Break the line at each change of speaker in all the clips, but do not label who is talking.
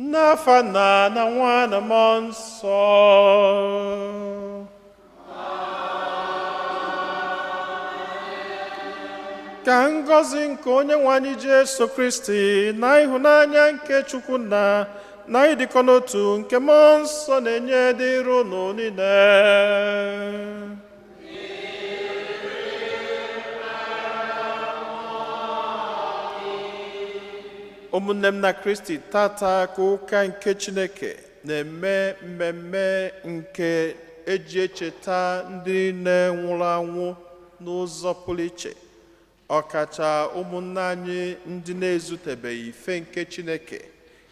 N'afa Nna na Nwa na Mmụọ Nsọ. Ka ngọzi nke Onye nwe anyị Jesu Kristi na ịhụnanya nke Chukwu Nna na ịdịkọ n'otu nke Mmụọ Nsọ na-enye dịrị unu niile. Ụmụnne m na Kristi, tata ka ụka nke Chineke na-eme mmemme nke eji echeta ndị niile nwụrụ anwụ n'ụzọ pụrụ iche, ọkacha ụmụnne anyị ndị na-ezutebeghị ife nke Chineke,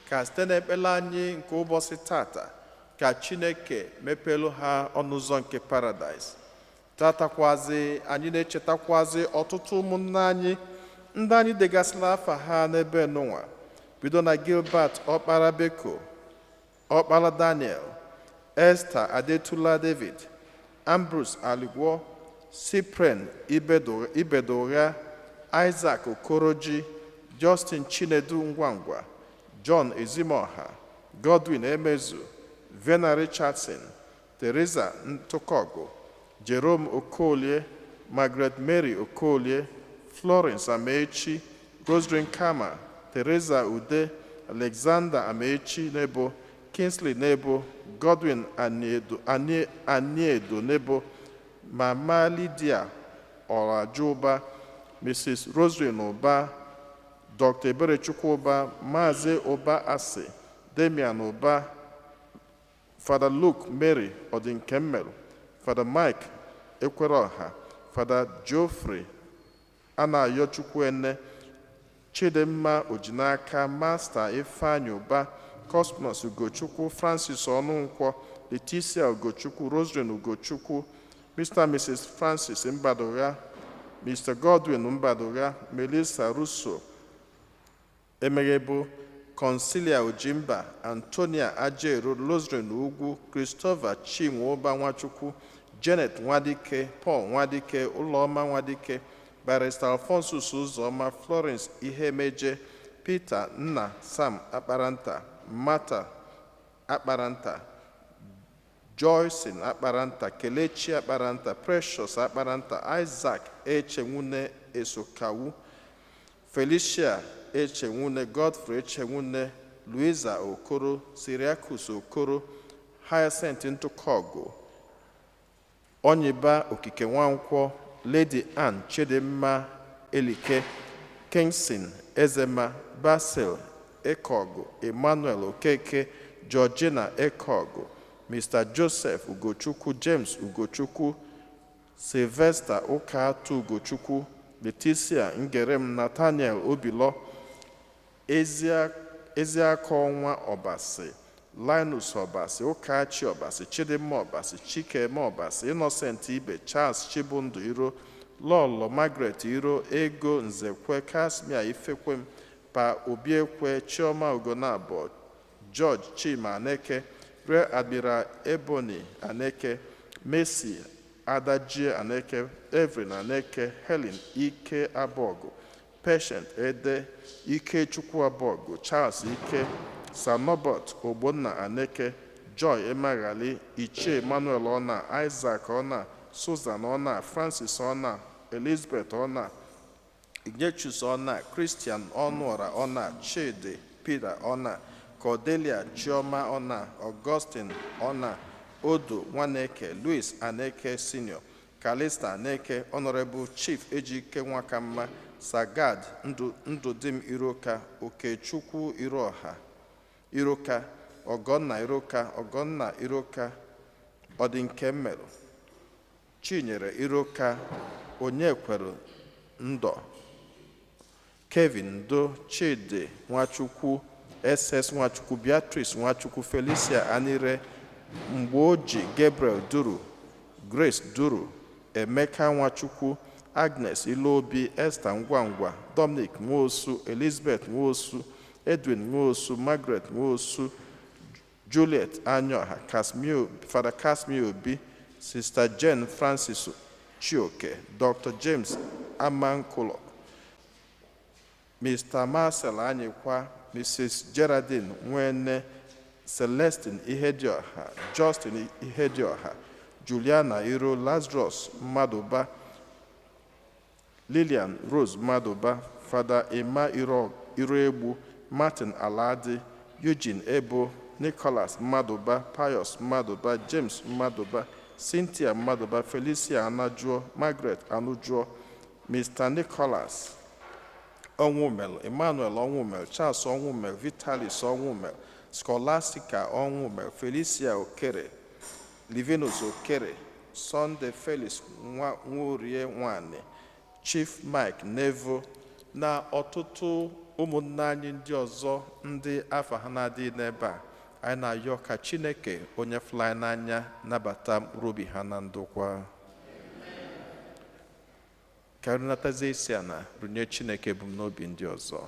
ka site n'ekpere anyị nke ụbọchị tata ka Chineke mepelu ha ọnụ ụzọ nke paradaịs. Tatakwazi anyị na-echetakwazi ọtụtụ ụmụnne anyị ndị anyị degasịla afa ha n'ebe nụnwa, bido na Gilbert Ọkpara Beko, Ọkpara Daniel, Esther Adetula David, Ambrose Aligwo, Cyprian Ibedugha, Isaac Okoroji, Justin Chinedu Ngwangwa, John Ezimoha, Godwin Emezu, Vena Richardson, Teresa Ntụkọgụ, Jerome Okolie, Margaret Mary Okolie, Florence Amechi, Roseline Kama, Teresa Ude, Alexander Amechi Nebo, Kingsley Nebo, Godwin Aniedo, Aniedo Nebo, Mama Lydia Orajuba, Mrs. Roseline Ụba, Dr. Eberechukwu Ụba, Maazị Ụba Asị, Damian Ụba, Fada Luke Mary Odinkemmelụ, Fada Mike Ekwereọha, Fada Geoffrey Anayo Chukwuene, Chidimma Ojinaka, Master Ifeanyi Ụba, Cosmos Ugochukwu, Francis Ọnụnkwọ, Leticia Ugochukwu, Roseline Ugochukwu, Mr. and Mrs. Francis Mbadugha, Mr. Godwin Mbadugha, Melissa Russo, Emeghebo, Consilia Ojimba, Antonia Ajeru, Roseline Ugwu, Christopher Chinwoba Nwachukwu, Janet Nwadike, Paul Nwadike, Ụlọma Nwadike, Barrister Alphonsus Uzoma, Florence Ihemeje, Peter Nna Sam Akparanta, Martha Akparanta, Joyson Akparanta, Kelechi Akparanta, Precious Akparanta, Isaac Echenwune Esokawu, Felicia Echenwune, Godfrey Echenwune, Louisa Okoro, Syriacus Okoro, Hyacinth Ntụkọgụ, Onyiba Okike Nwankwọ, Lady Ann Chidimma Elike, Kingston Ezema, Basil Ekọgụ, Emmanuel Okeke, Georgina Ekọgụ, Mr. Joseph Ugochukwu, James Ugochukwu, Sylvester Ụkaatụ Ugochukwu, Leticia Ngerem, Nathaniel Obilọ, Eziaka Ọnwa Ọbasi, Linus Ọbasi, Ụkachi Ọbasi, Chidimma Ọbasi, Chikeme Ọbasi, Innocent Ibe, Charles Chibundu Iro, Lọlọ Margaret Iro, Ego Nzekwe, Kasmia Ifekwem, Pa Obiekwe, Chioma Ugonabọ, George Chima Aneke, Rear Admiral Ebony Aneke, Mercy Adajie Aneke, Evelyn Aneke, Helen Ike Abọgụ, Patient Ede, Ikechukwu Abọgụ, Charles Ike, Sir Norbert Ogbonna Aneke, Joy Emeghali, Ichie Emmanuel Ọna, Isaac Ọna, Susan Ọna, Francis Ọna, Elizabeth Ọna, Ignatius Ọna, Christian Ọnụọra Ọna, Chidi Peter Ọna, Cordelia Chioma Ọna, Augustine Ọna, Odo Nwaneke, Louis Aneke Senior, Calista Aneke, Honorable Chief Ejike Nwakamma, Sagad Ndụdim Iroka, Okechukwu Iroha, Iroka, Ọgọnna Iroka, Ọgọnna Iroka, Ọdịnkemmelụ, Chinyere Iroka, Onyekwere Ndọ, Kevin Ndo, Chidi Nwachukwu, SS Nwachukwu, Beatrice Nwachukwu, Felicia Anire, Mgbeoji Gabriel Duru, Grace Duru, Emeka Nwachukwu, Agnes Ilobi, Esther Ngwangwa, Dominic Nwosu, Elizabeth Nwosu, Edwin Nwosu, Margaret Nwosu, Juliet Anyoha, Father Casmir Obi, Sister Jane Francis Chioke, Dr. James Amankulo, Mr. Marcel Anyikwa, Mrs. Geraldine Nwene, Celestine Ihedioha, Justin Ihedioha, Juliana Iro, Lazarus Maduba, Lilian Rose Maduba, Fada Emma Iroegbu, Martin Aladi, Eugene Ebo, Nicholas Maduba, Pius Maduba, James Maduba, Cynthia Maduba, Felicia Anajuo, Margaret Anujuo, Mr. Nicholas Onwumel, Emmanuel Onwumel, Charles Onwumel, Vitalis Onwumel, Scholastica Onwumel, Felicia Okere, Livinus Okere, Sunday Felix Nworie Nwani, Chief Mike Nevo na ọtụtụ ụmụnne anyị ndị ọzọ ndị afa ha na-adịghị n'ebe a. Anyị na-ayọ ka Chineke onye fụrụ anyị n'anya nabata mkpụrụ obi ha na ndokwa. Ka anyị runatazie isi ala runye Chineke ebumnobi ndị ọzọ.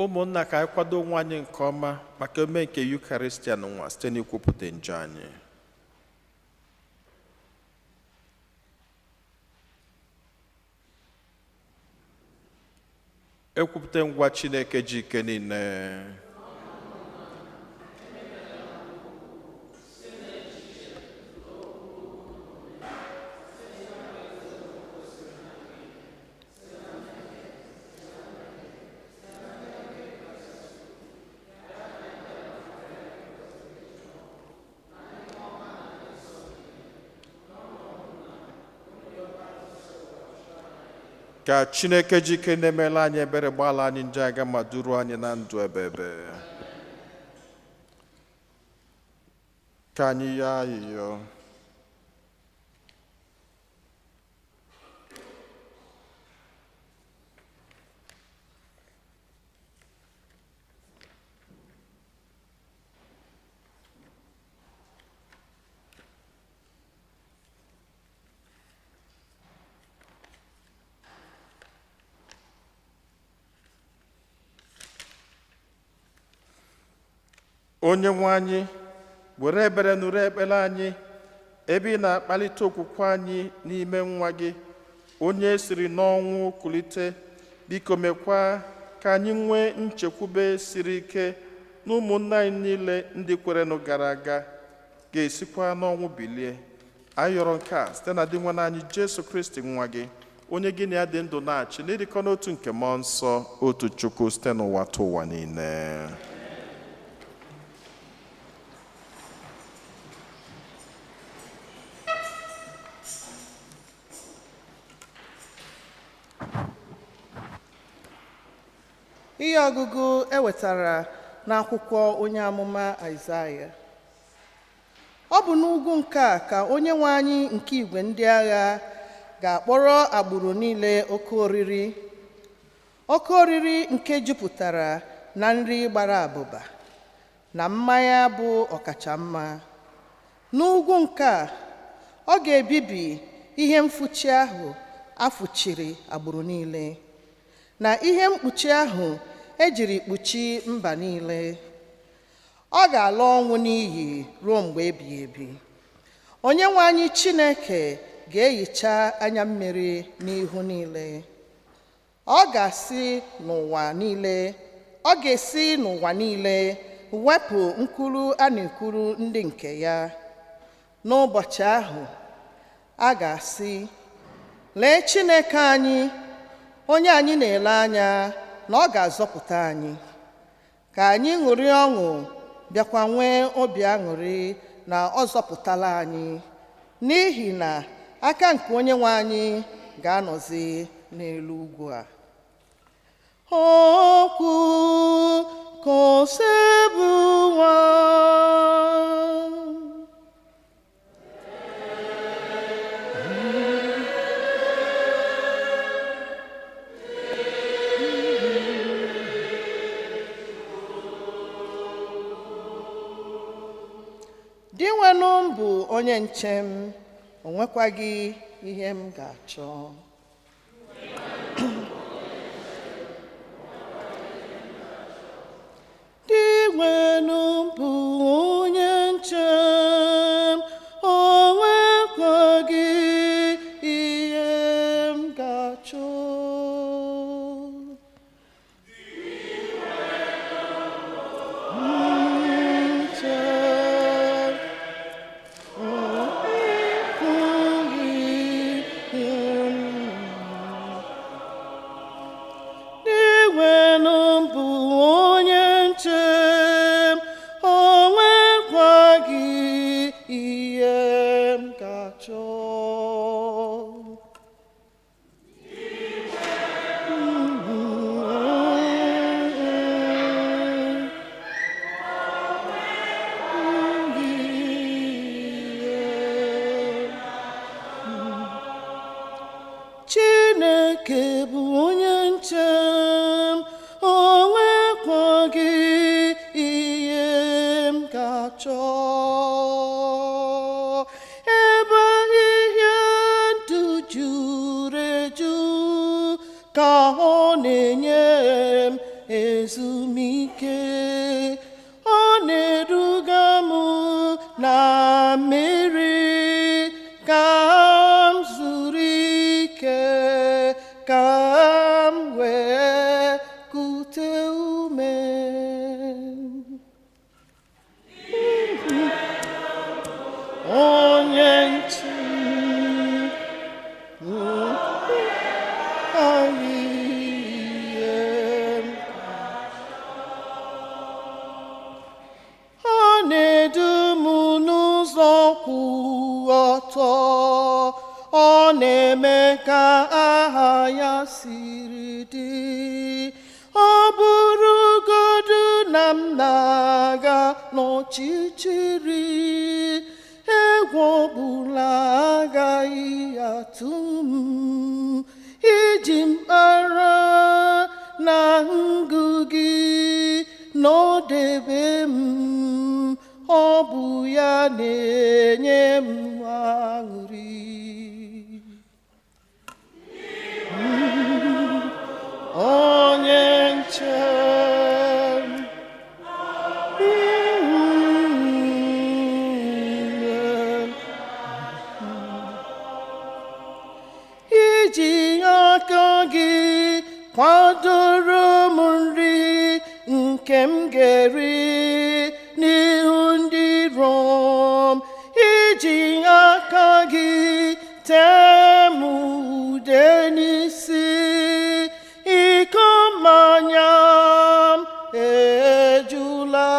Ụmụnna, ka anyị kwado onwe anyị nke ọma maka emume nke Yukaristia n'ụwa site n'ikwupụta njọ anyị. Ekwupụta ngwa Chineke ji ike niile. Ka Chineke ji ike na-emela anyị ebere, gbaala anyị njọ aga ma duru anyị na ndụ ebebe. Ka anyị yọọ ayịyọ. Onye nwe anyị, were ebere nụrụ ekpere anyị, ebe ị na-akpalite okwukwe anyị n'ime nwa gị onye siri n'ọnwụ kulite. Biko mekwa ka anyị nwee nchekwube siri ike na ụmụnne anyị niile ndị kwerenụ gara aga ga-esikwa n'ọnwụ bilie. Anyị yọrọ nke a site na Dinwenụ anyị Jesu Kristi nwa gị, onye gị na ya dị ndụ na-achị n'ịdịkọ n'otu nke mmụọ nsọ, otu Chukwu, site n'ụwa tụ ụwa niile.
Ihe ọgụgụ ewetara n'akwụkwọ onye amụma Aịzaya. Ọ bụ n'ugwu nke a ka onye nwe anyị nke igwe ndị agha ga-akpọrọ agbụrụ niile oke oriri, oke oriri nke jupụtara na nri gbara abụba na mmanya bụ ọkacha mma. N'ugwu nke a, ọ ga-ebibi ihe mfụchi ahụ afụchiri agbụrụ niile na ihe mkpuchi ahụ ejiri kpuchi mba niile. Ọ ga-ala ọnwụ n'iyi ruo mgbe ebighị ebi. Onye nwe anyị Chineke ga-ehicha anya mmiri n'ihu niile. Ọ ga-asị n'ụwa niile, ọ ga-esi n'ụwa niile wepụ nkwulu a na-ekwuru ndị nke ya. N'ụbọchị ahụ, a ga-asị, lee Chineke anyị, onye anyị na-ele anya na ọ ga-azọpụta anyị. Ka anyị ṅụrịa ọṅụ bịakwa nwee obi aṅụrị na ọ zọpụtala anyị, n'ihi na aka nke onye nwe anyị ga-anọzi n'elu ugwu a. Okwu ka Osebụwa. Dinwenụ m bụ onye nche m, o nwekwaghị ihe m ga-achọ. Dinwenụ m bụ onye nche m, Chineke bụ onye nche m, o nwekwaghị ihe m ga-achọ. Ebe ihe ndụ juru eju ka ọ na-enye m ezumike. Ọ na-eduga m na mmiri ka m zuru ike, ka m wee kute ume. Onye nche m, ihe m. Ọ na-edu m n'ụzọ kwụ ọtọ, ọ na-eme ka aha ya siri dị. Ọ bụrụgodu na m na-aga n'ọchịchịrị, egwu ọbụla agaghị atụ m. Iji mkpara na ngụ gị nọdebe m, ọ bụ ya na-enye m aṅụrị. Onye nche m, iji aka gị kwadoro m nri nke m ga-eri n'ihu ndị iro m. Iji aka gị tee m ude n'isi, iko mmanya m ejula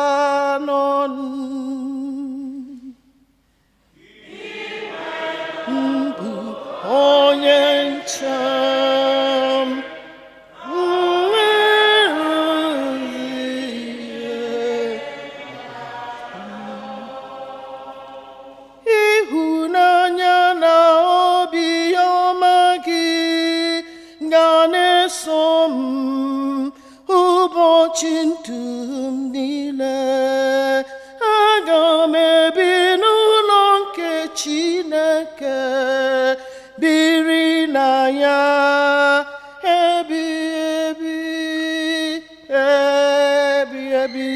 n'ọnụ. Mbụ onye nche m, mmeri. Ịhụnanya na obiọma gị ga na-eso m ụbọchị ndụ m niile. Aga m ebi n'ụlọ nke Chineke, biri na ya ebi ebi ebi ebi.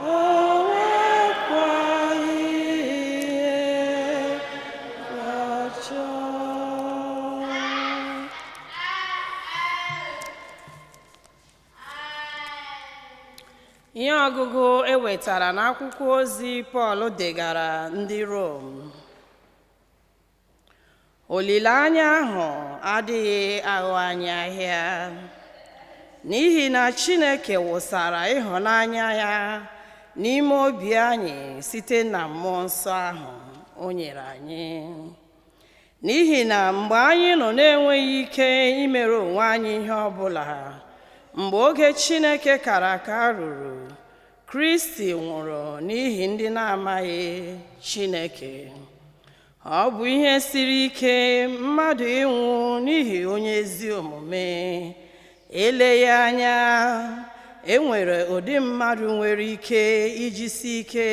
O nwekwaghị ihe ga-achọ.
Ihe ọgụgụ e wetara n'akwụkwọ ozi Pọl degara ndị Rom. Olileanya ahụ adịghị aghọ anyị ahịa, n'ihi na Chineke wụsara ịhụnanya ya n'ime obi anyị site na Mmụọ Nsọ ahụ o nyere anyị. N'ihi na mgbe anyị nọ na-enweghị ike imere onwe anyị ihe ọ bụla, mgbe oge Chineke kara aka ruru, Kristi nwụrụ n'ihi ndị na-amaghị Chineke. Ọ bụ ihe siri ike mmadụ ịnwụ n'ihi onye ezi omume. Eleghị anya e nwere ụdị mmadụ nwere ike ijisi ike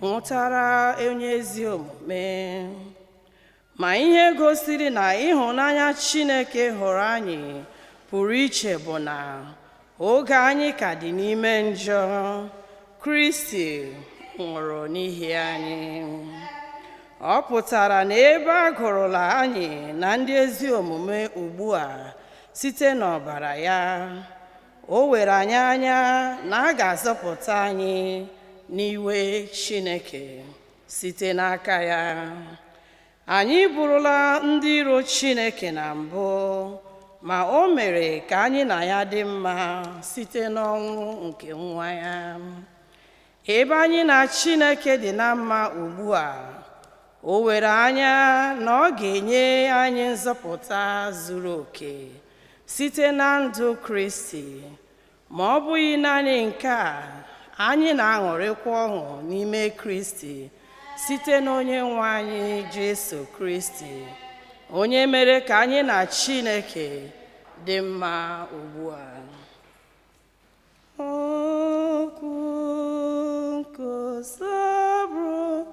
nwụtara onye ezi omume. Ma ihe gosiri na ịhụnanya Chineke hụrụ anyị pụrụ iche bụ na oge anyị ka dị n'ime njọ, Kristi nwụrụ n'ihi anyị. Ọ pụtara na ebe a gụrụla anyị na ndị ezi omume ugbu a site n'ọbara ya, o were anyị anya na a ga-azọpụta anyị n'iwe Chineke site n'aka ya. Anyị bụrụla ndị iro Chineke na mbụ, ma o mere ka anyị na ya dị mma site n'ọnwụ nke nwa ya. Ebe anyị na Chineke dị na mma ugbu a, o were anya na ọ ga-enye anyị nzọpụta zuru oke site na ndụ Kristi. Ma ọ bụghị naanị nke a, anyị na-aṅụrịkwa ọṅụ n'ime Kristi site n'onye nwe anyị Jesu Kristi, onye mere ka anyị na Chineke dị mma ugbu a. Okwu nke Osebụrụwa.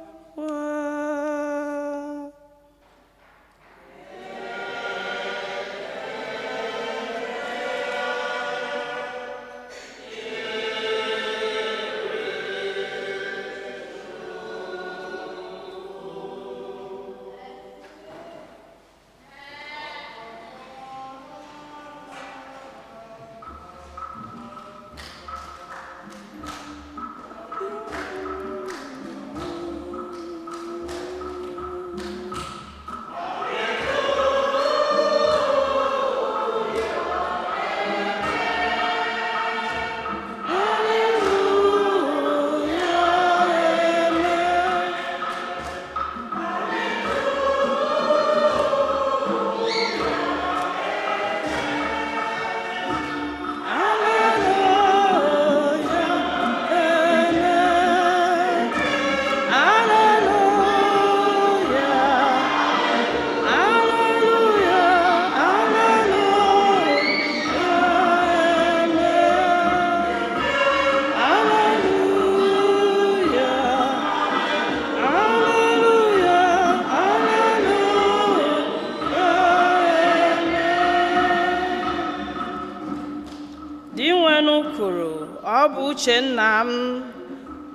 Dinwenụ kwuru, ọ bụ uche nna m,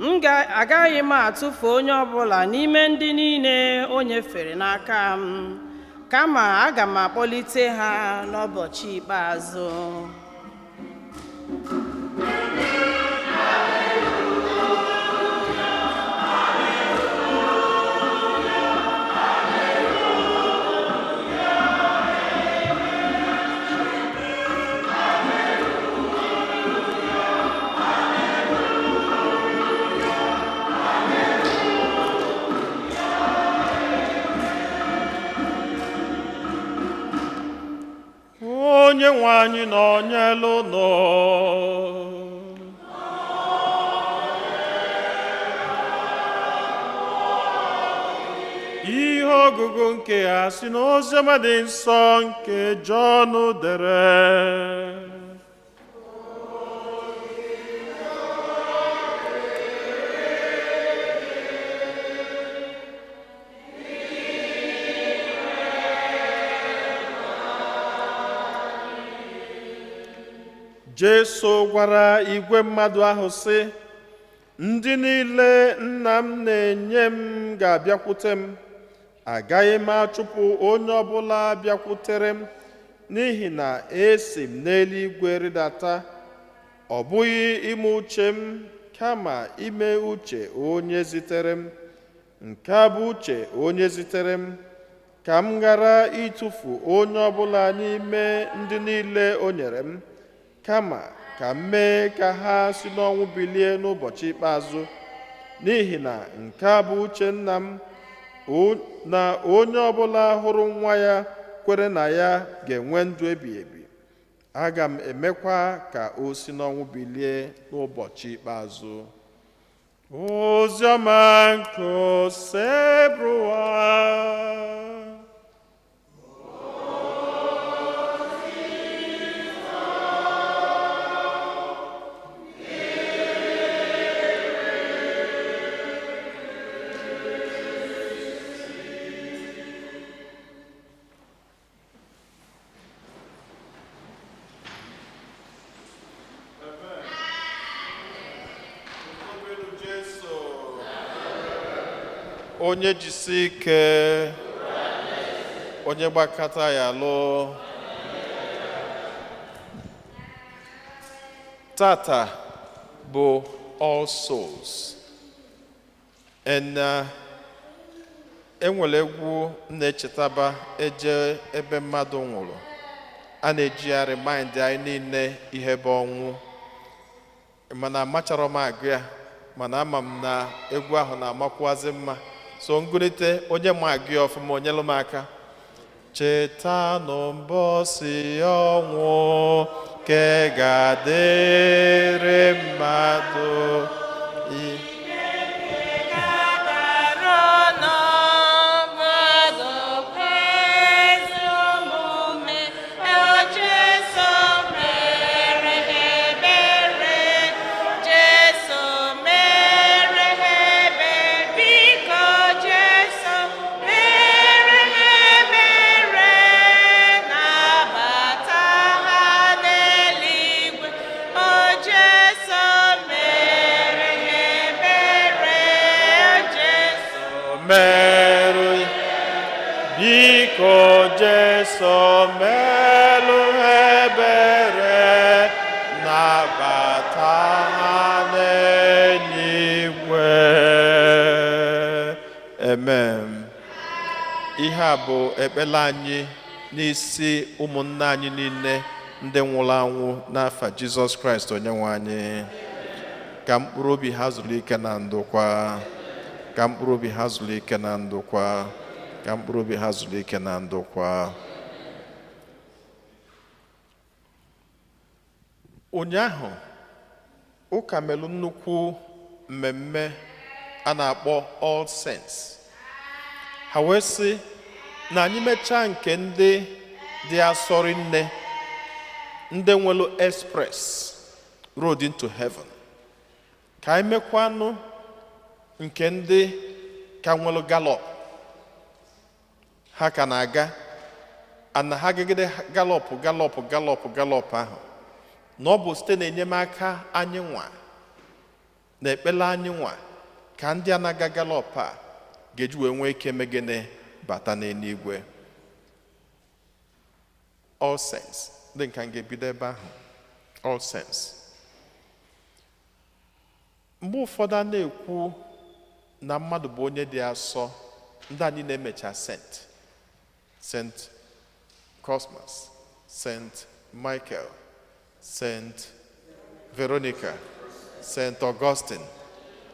m agaghị m atụfu onye ọbụla n'ime ndị niile o nyefere n'aka m, kama aga m akpọlite ha n'ụbọchị ikpeazụ.
Onye nwe anyị nọnyelu unu. Ihe ọgụgụ nke a si n'Oziọma dị nsọ nke Jọn dere. Jesu gwara igwe mmadụ ahụ sị, ndị niile nna m na-enye m ga-abịakwute m. Agaghị m achụpụ onye ọbụla bịakwutere m, n'ihi na esi m n'eluigwe rịdata. Ọ bụghị ime uche m, kama ime uche onye zitere m. Nke a bụ uche onye zitere m, ka m ghara ịtụfu onye ọbụla n'ime ndị niile o nyere m, kama ka m mee ka ha si n'ọnwụ bilie n'ụbọchị ikpeazụ. N'ihi na nke a bụ uche nna m, na onye ọbụla hụrụ nwa ya kwere na ya ga-enwe ndụ ebighị ebi. Aga m emekwa ka o si n'ọnwụ bilie n'ụbọchị ikpeazụ. Oziọma nke Osebụrụwa. Onye jisi ike, onye gbakọta ya lụ. Tata bụ All Souls. And enwere egwu m na-echetaba eje ebe mmadụ nwụrụ. A na-eji ya remind anyị niile ihe bụ ọnwụ. Mana amachọrọ m agụ ya. Mana ama m na egwu ahụ na-amakwazị mma. So ngụlite onye ma gị ọfụma, onyelu m aka. Chetanụ mbọsị ọnwụ ke ga-adịrị mmadụ.
Dara n'ọnọdụ ezi omume, Jesu mere ha ebere, Jesu mere ha ebere, biko Jesu mere ha ebere, nabata ha n'eluigwe, o Jesu mere ha ebere, Jesu
Merụ, biko Jesu melụ ha ebere, nabata ha n'eluigwe. Amen. Ihe a bụ ekpere anyị n'isi ụmụnne anyị niile ndị nwụrụ anwụ, n'afa Jizọs Kraịst onye nwe anyị. Ka mkpụrụ obi ha zuru ike na ndokwa. Ka mkpụrụ obi ha zuru ike na ndokwa. Ka mkpụrụ obi ha zuru ike na ndokwa. Ụnyaahụ ụka melụ nnukwu mmemme a na-akpọ All Saints. Ha wee sị na anyị mechaa nke ndị dị asọrị nne, ndị nwelu express road into heaven, ka anyị mekwanụ nke ndị ka nwelu gallop. Ha ka na-aga ana ha gagide gallop, gallop, gallop, gallop ahụ, na ọ bụ site n'enyemaka anyị nwa na ekpere anyị nwa ka ndị a na-aga gallop a ga-eji wee nwee ike megene bata n'eluigwe. All Saints dị nka m ga-ebido ebe ahụ. All Saints, mgbe ụfọdụ a na-ekwu na mmadụ bụ onye dị asọ, ndị anyị na-emecha saint, Saint Cosmas, Saint Michael, Saint Veronica, Saint Augustine,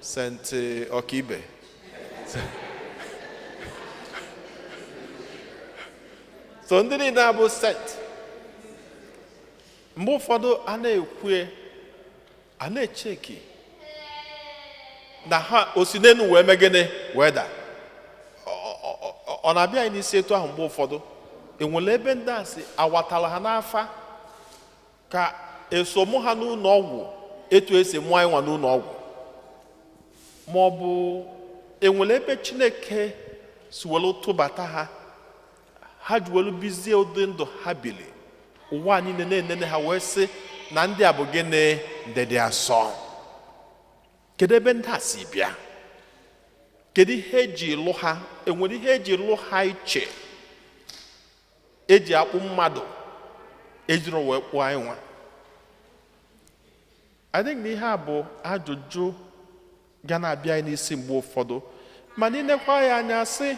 Saint Ọkaibe. So ndị niile abụ saint. Mgbe ụfọdụ a na-ekwu, a na-echeki na ha o si n'elu wee mee gịnị, wee daa. Ọ na-abịa anyị n'isi etu ahụ. Mgbe ụfọdụ enwere ebe ndị a si awatara ha n'afa ka esomụ ha n'ụlọ ọgwụ, etu esi mụọ anyị nwa n'ụlọ ọgwụ, ma ọ bụ enwere ebe Chineke si welu tụbata ha, ha ji welu bizie ụdị ndụ ha bili, ụwa niile na-enene ha wee sị na ndị a bụ gịnị? Ndị dị asọ. Kedu ebe ndị a si bịa? Kedu ihe eji lụ ha? Enwere ihe eji lụ ha iche eji akpụ mmadụ ejiri wee kpụọ anyị nwa? I think na ihe a bụ ajụjụ ga na-abịa anyị n'isi mgbe ụfọdụ. Mana ịnekwa ya anya, sị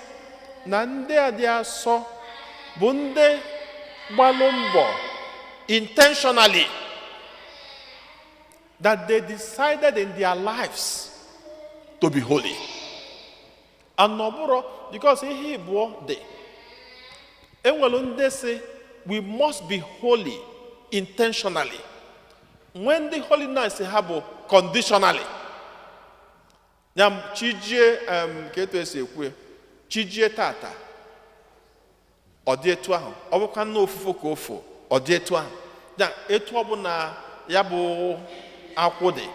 na ndị a dị asọ bụ ndị gbalụ mbọ intentionally, that they decided in their lives to be holy. And ọ bụrụ because ihe ịbụọ dị, enwere ndị sị we must be holy intentionally, nwee ndị holiness ha bụ conditionally. Ya chijie ka etu esi ekwu ya, chijie tata ọ dị etu ahụ, ọ bụkwa nna ofufu ka ofu ọ dị etu ahụ, ya etu ọ bụ na ya bụ akwụ dị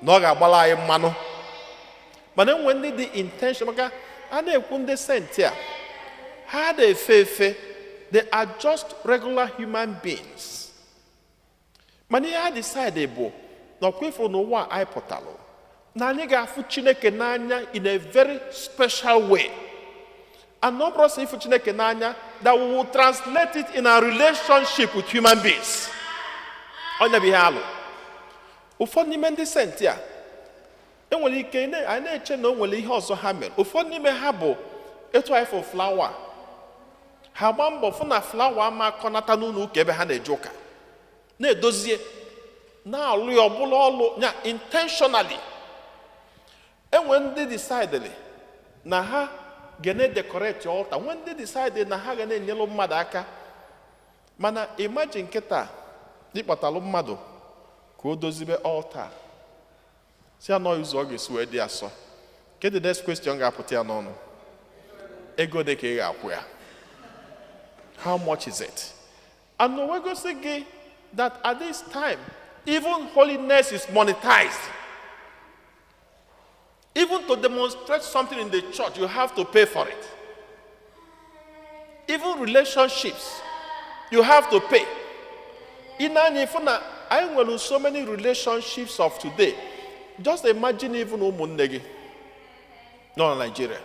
na ọ ga-agbala anyị mmanụ. Mana enwe ndị dị intention, maka a na-ekwu ndị saint a, ha na-efe efe, they are just regular human beings. Mana ihe ha decide bụ na ọkwa ifuru n'ụwa a anyị pụtalụ na anyị ga-afụ Chineke n'anya in a very special way, and ọ bụrụ sọ ịfụ Chineke n'anya, that we will translate it in our relationship with human beings. Ọnya bụ ihe alụ ụfọdụ n'ime ndị saint a. Enwere ike anyị na-eche na o nwere ihe ọzọ ha mere. Ụfọdụ n'ime ha bụ etu anyị fụ flower, ha gba mbọ fụ na flower ama akọnata n'ụlọ ụka ebe ha na-eje ụka, na-edozie, na-alụ ya ọbụla ọlụ ya intentionally. Enwe ndị decided na ha ga na-decorate altar, nwee ndị decide na ha ga na-enyelu mmadụ aka. Mana imagine nkịta ịkpatalụ mmadụ ka o dozibe altar, si anọ ụzọ ọ ga-esi wee dị asọ. Kedu the next question ga-apụta ya n'ọnụ? Ego dị ka ị ga-akwụ ya? How much is it? And o wee gosi gị that at this time, even holiness is monetized. Even to demonstrate something in the church, you have to pay for it. Even relationships, you have to pay. In anya ịfụ na anyị nwere so many relationships of today. Just imagine, even ụmụnne gị nọ na Nigeria,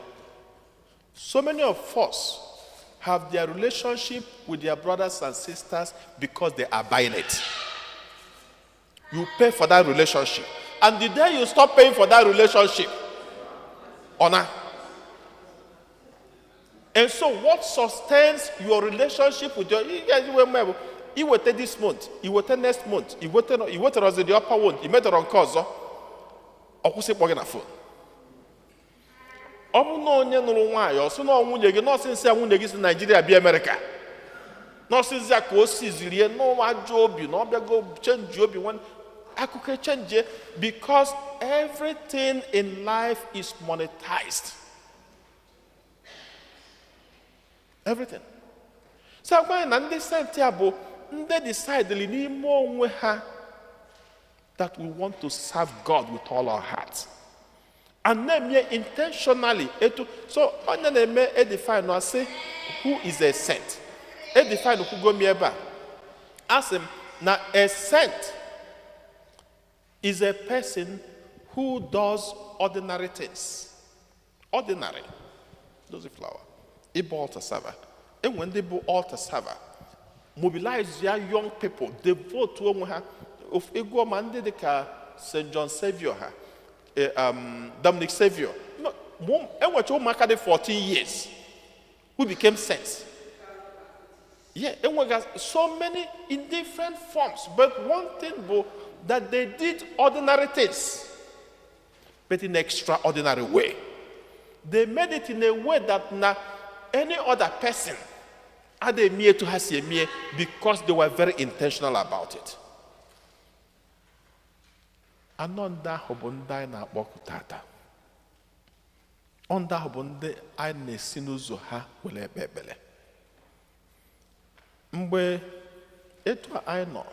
so many of us have their relationship with their brothers and sisters because they are buying it. You pay for that relationship, and the day you stop paying for that relationship, honor. And so what sustains your relationship with your, you guys wee iweta this month, iweta next month, iweta, iwetara the upper one, imetọrọ nke ọzọ, ọ kwụsị ịkpọ gị na phone. Ọ bụ na onye nụrụ nwaanyị, ọ sị na ọ nwunye gị, nọọsị nsị ya, nwunye gị si Naijiria bịa Amerịka, nọọsị nsị ya ka o siziri ya n'ụwa ajọ obi na ọ bịago change obi nwanne akụkọ change, because everything in life is monetized, everything. So agwa anyị na ndị saint a bụ ndị decidely n'ime onwe ha that we want to serve God with all our hearts and na-eme intentionally etu. So onye na-eme edefine na asị, who is a saint? Edefine kwugo m ebe a, asị m na a saint is a person who does ordinary things. Ordinary dozi flower, ịbụ altar server. Enwe ndị bụ altar server, mobilize ya young people, devote onwe ha. Ịgụọ ma ndị dị ka St. John Saviour ha, Dominic Saviour. No, enwecha ụmụaka dị 14 years who became saints. Yeah, enwega so many in different forms, but one thing bụ that they did ordinary things, but in extraordinary way. They made it in a way that na any other person ada emie etu ha si emie, because they were very intentional about it. Anọ ndị ahụ bụ ndị anyị na-akpọku tata. Ọ ndị ahụ bụ ndị anyị na-esi n'ụzọ ha were ekpe ekpere. Mgbe etu a anyị nọ,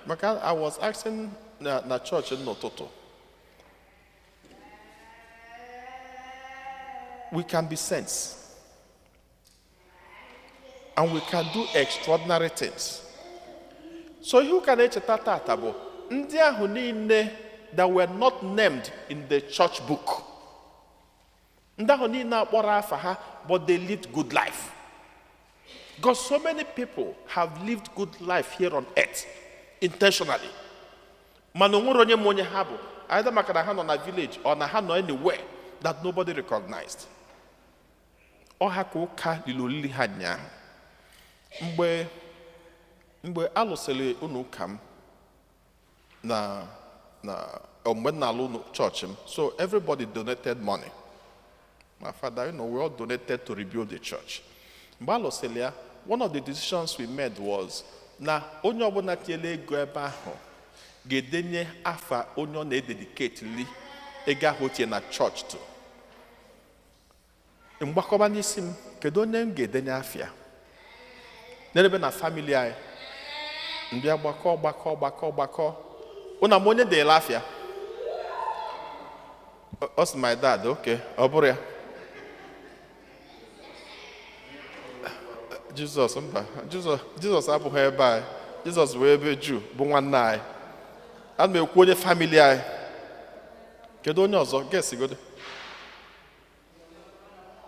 maka I was asking na chọọchị n'ụtụtụ, we can be saints and we can do extraordinary things. So ihe ụka na-echeta tata bụ ndị ahụ niile that were not named in the church book, ndị ahụ niile akpọrọ afa ha, but they lived good life, because so many people have lived good life here on earth intentionally, mana o nwere onye ma onye ha bụ, either maka na ha nọ na village or na ha nọ anywhere that nobody recognized. Ọ ha ka ụka lili olili ha nyaahụ. Mgbe alụsịrị unu ụka m na ọ, mgbe m na-alụ unu chọọchị m, so everybody donated money. My father, we all donated to rebuild the church. Mgbe alụsịrị ya, one of the decisions we made was na onye ọbụla tinyere ego ebe ahụ ga-edenye afa onye ọ na-ededicate li ego ahụ o tinye na chọọchị to. Mgbakọba n'isi m, kedu onye m ga-edenye afịa n'ebe na family anyị? Mbịa gbakọ gbakọ gbakọ gbakọ, ụna m onye denyere afịa. Ọ sị my dad. Okay, ọ bụrụ ya Jizọs, mba, Jizọs abụghị ebe anyị. Jizọs bụ ebe Juu bụ nwanne anyị. Ana m ekwu onye family anyị. Kedu onye ọzọ gesigodo?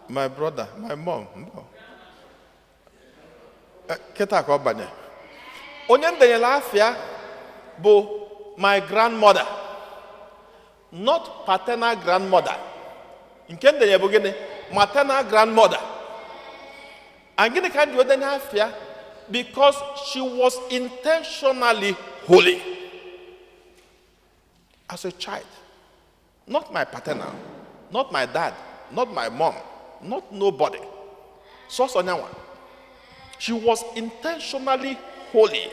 My brother, my mom, mba. Kịta ka ọ banye. Onye m denyere afịa bụ my grandmother, not paternal grandmother. Nke m denye bụ gịnị? Maternal grandmother. And gịnị ka m ji wee denye afịa? Because she was intentionally holy as a child. Not my paternal, not my dad, not my mom, not nobody. Sọsọ nyanwa. She was intentionally holy.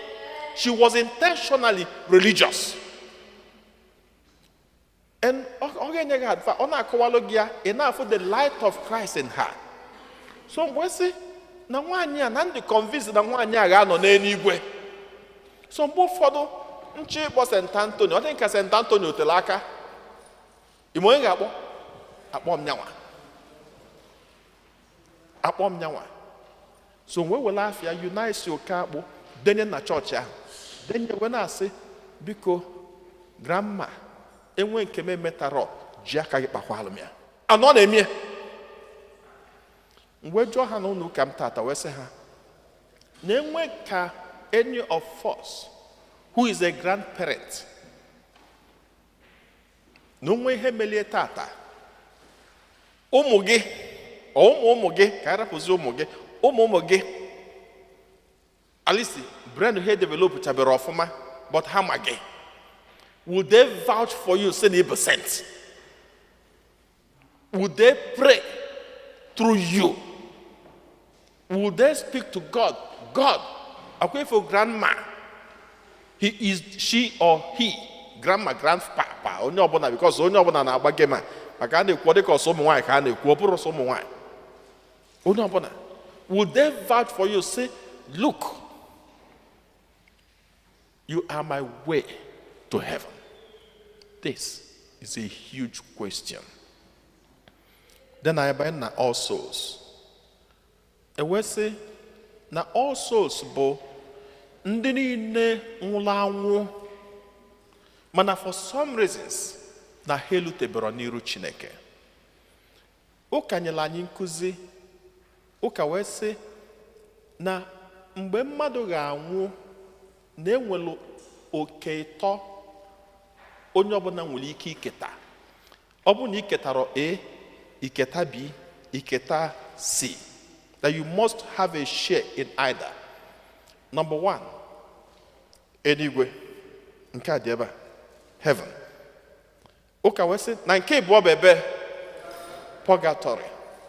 She was intentionally religious. And ọ ga-enye gị advice, ọ na-akọwalụ gị ya, ị na-afụ the light of Christ in her. So mgbe sị na nwaanyị a na ndị convince na nwaanyị a ga-anọ n'eluigwe. So mgbe ụfọdụ nchọ ịkpọ St. Anthony, ọ dị ka St. Anthony o tere aka. Ime onye ga-akpọ? Akpọ m nyanwa. Akpọ m nyanwa. So wee were afịa Eunice Okeakpụ denye na chọọchị ahụ, denye wee na-asị, biko grandma, enwe nke m emetarọ, ji aka gị kpakwalụ m ya. Anọ na-eme mgbe jụọ ha na ụlọ ụka m tata, wee sị ha na enwe ka any of us who is a grandparent na onwe ihe melie tata, ụmụ gị, ọ ụmụ ụmụ gị, ka arapụzi ụmụ gị, ụmụ ụmụ gị, alisi brain ha develop chabere ọfụma, but ha ma gị, will they vouch for you, say na ị bụ saint? Will they pray through you? Will they speak to God? God, akwa ifo grandma, he is, she or he, grandma, grandpapa, onye ọbụla, because onye ọbụla na-agba gị ma maka a na-ekwu, ọ dịka ọsọ ụmụ nwaanyị ka a na-ekwu, ọ bụrụ ọsọ ụmụ nwaanyị, onye ọbụla, will they vouch for you, say, "Look, you are my way to heaven"? This is a huge question. Then I banye na All Souls. E wee sị na All Souls bụ ndị niile nwụrụ anwụ, mana for some reasons na ha elutebero n'iru Chineke. Ụka nyere anyị nkụzi, ụka wee sị na mgbe mmadụ ga-anwụ, na enwere oke ịtọ onye ọbụla nwere ike iketa. Ọ bụrụ na ị ketara A, iketa B, iketa C, that you must have a share in either. Number one, eluigwe. Nke a dị ebe a, heaven. Ụka wee sị na nke ịbụọ bụ ebe purgatory.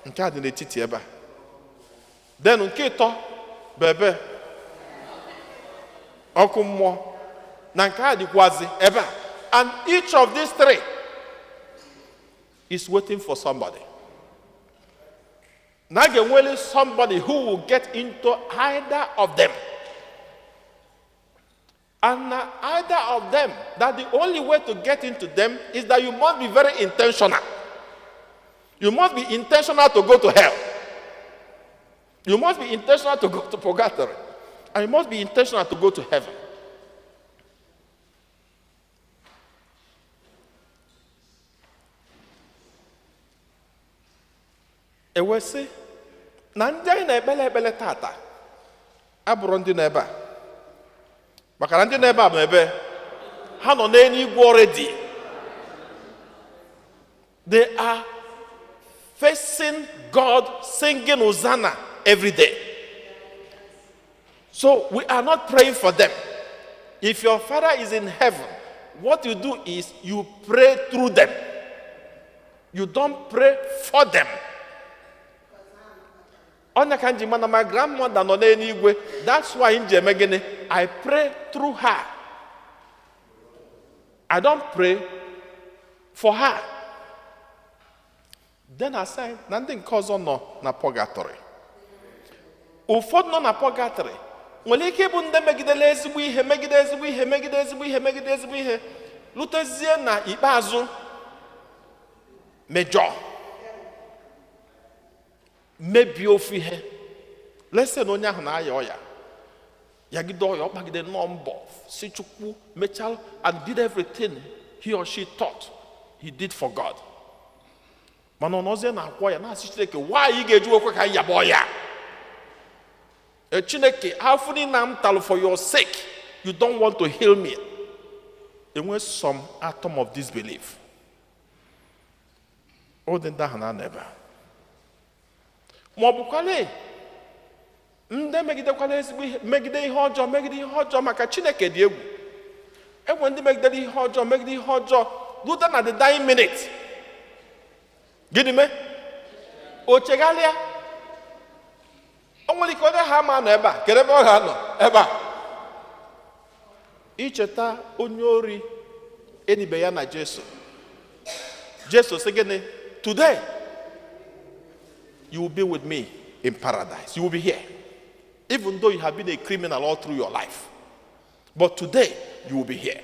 Nke a dị n'etiti ebe a. Then nke ịtọ bụ ebe ọkụ mmụọ, na nke a dịkwazi ebe a. And each of these three is waiting for somebody. Na a ga-enweli somebody who will get into either of them, and na either of them, that the only way to get into them is that you must be very intentional. You must be intentional to go to hell, you must be intentional to go to purgatory, and you must be intentional to go to heaven. E wee sị na ndị anyị na-ekpele ekpele tata abụrụ ndị nọ ebe a, maka na ndị nọ ebe a bụ ebe ha nọ n'eluigwe already. They are facing God, singing Hosanna every day. So we are not praying for them. If your father is in heaven, what you do is you pray through them. You don't pray for them. Ọnya ka m ji mana my grandmother nọ n'eluigwe. That's why m ji eme gịnị? I pray through her. I don't pray for her. Then aside, na ndị nke ọzọ nọ na purgatory, ụfọdụ nọ na purgatory nwere ike ịbụ ndị megidere ezigbo ihe, megide ezigbo ihe, megide ezigbo ihe, megide ezigbo ihe, lutezie na ikpeazụ mejọ, mebie ofu ihe. Lese na onye ahụ na-aya ọya, yagide ọya, ọ kpagide nnọọ mbọ si Chukwu mechaa and did everything he or she thought he did for God, mana ọ nọzie na-akwọ ya, na-asị, "Chineke, why ị ga-eji okwe ka m yaba ọya? E, Chineke, afọ niile m talụ for your sake, you don't want to heal me?" Enwe some atom of disbelief. Ụdị ndị ahụ na-anọ ebe a, ma ọ bụkwala ndị megidekwala ezigbo ihe, megide ihe ọjọọ, megide ihe ọjọọ, maka Chineke dị egwu. Enwe ndị megidere ihe ọjọọ, megide ihe ọjọọ. Rute na the dying minute, gịnị mee? O chegharịa. O nwere ike onye ha ma nọ ebe a. Kedu ebe ọ ga-anọ ebe a? Icheta onye ori enibe ya na Jesu. Jesu sị gịnị? "Today you will be with me in paradise." You will be here even though you have been a criminal all through your life, but today you will be here.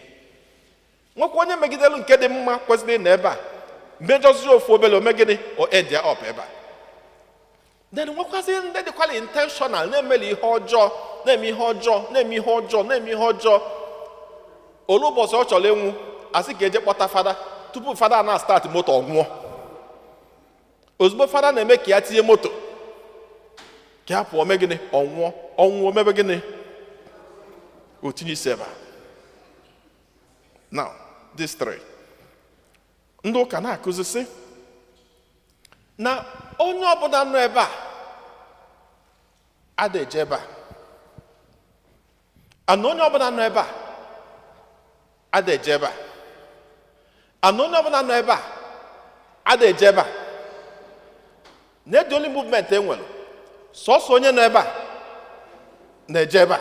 Nwekwa onye megidelu nke dị mma kwesịrị ịnọ ebe a, mejọzie ofu obere, ome gịnị? O end ya up ebe a. Then nwekwazi ndị dịkwala intentional, na-emeli ihe ọjọọ, na-eme ihe ọjọọ, na-eme ihe ọjọọ, na-eme ihe ọjọọ. Olu ụbọchị ọ chọrọ ịnwụ, asị ka eje kpọta fada. Tupu fada na start moto, ọ nwụọ. Ozugbo fada na-eme ka ya tinye moto ka ya pụọ, mee gịnị? Ọ nwụọ. Ọ nwụọ, mebe gịnị? O tinye isi ebe a. Now these three, ndị ụka na-akụzi sị na onye ọbụla nọ ebe a ada eje ebe a, ana onye ọbụla nọ ebe a ada eje ebe a, ana onye ọbụla nọ ebe a ada eje ebe a, na the only movement e nwere, sọsọ onye nọ ebe a na-eje ebe a.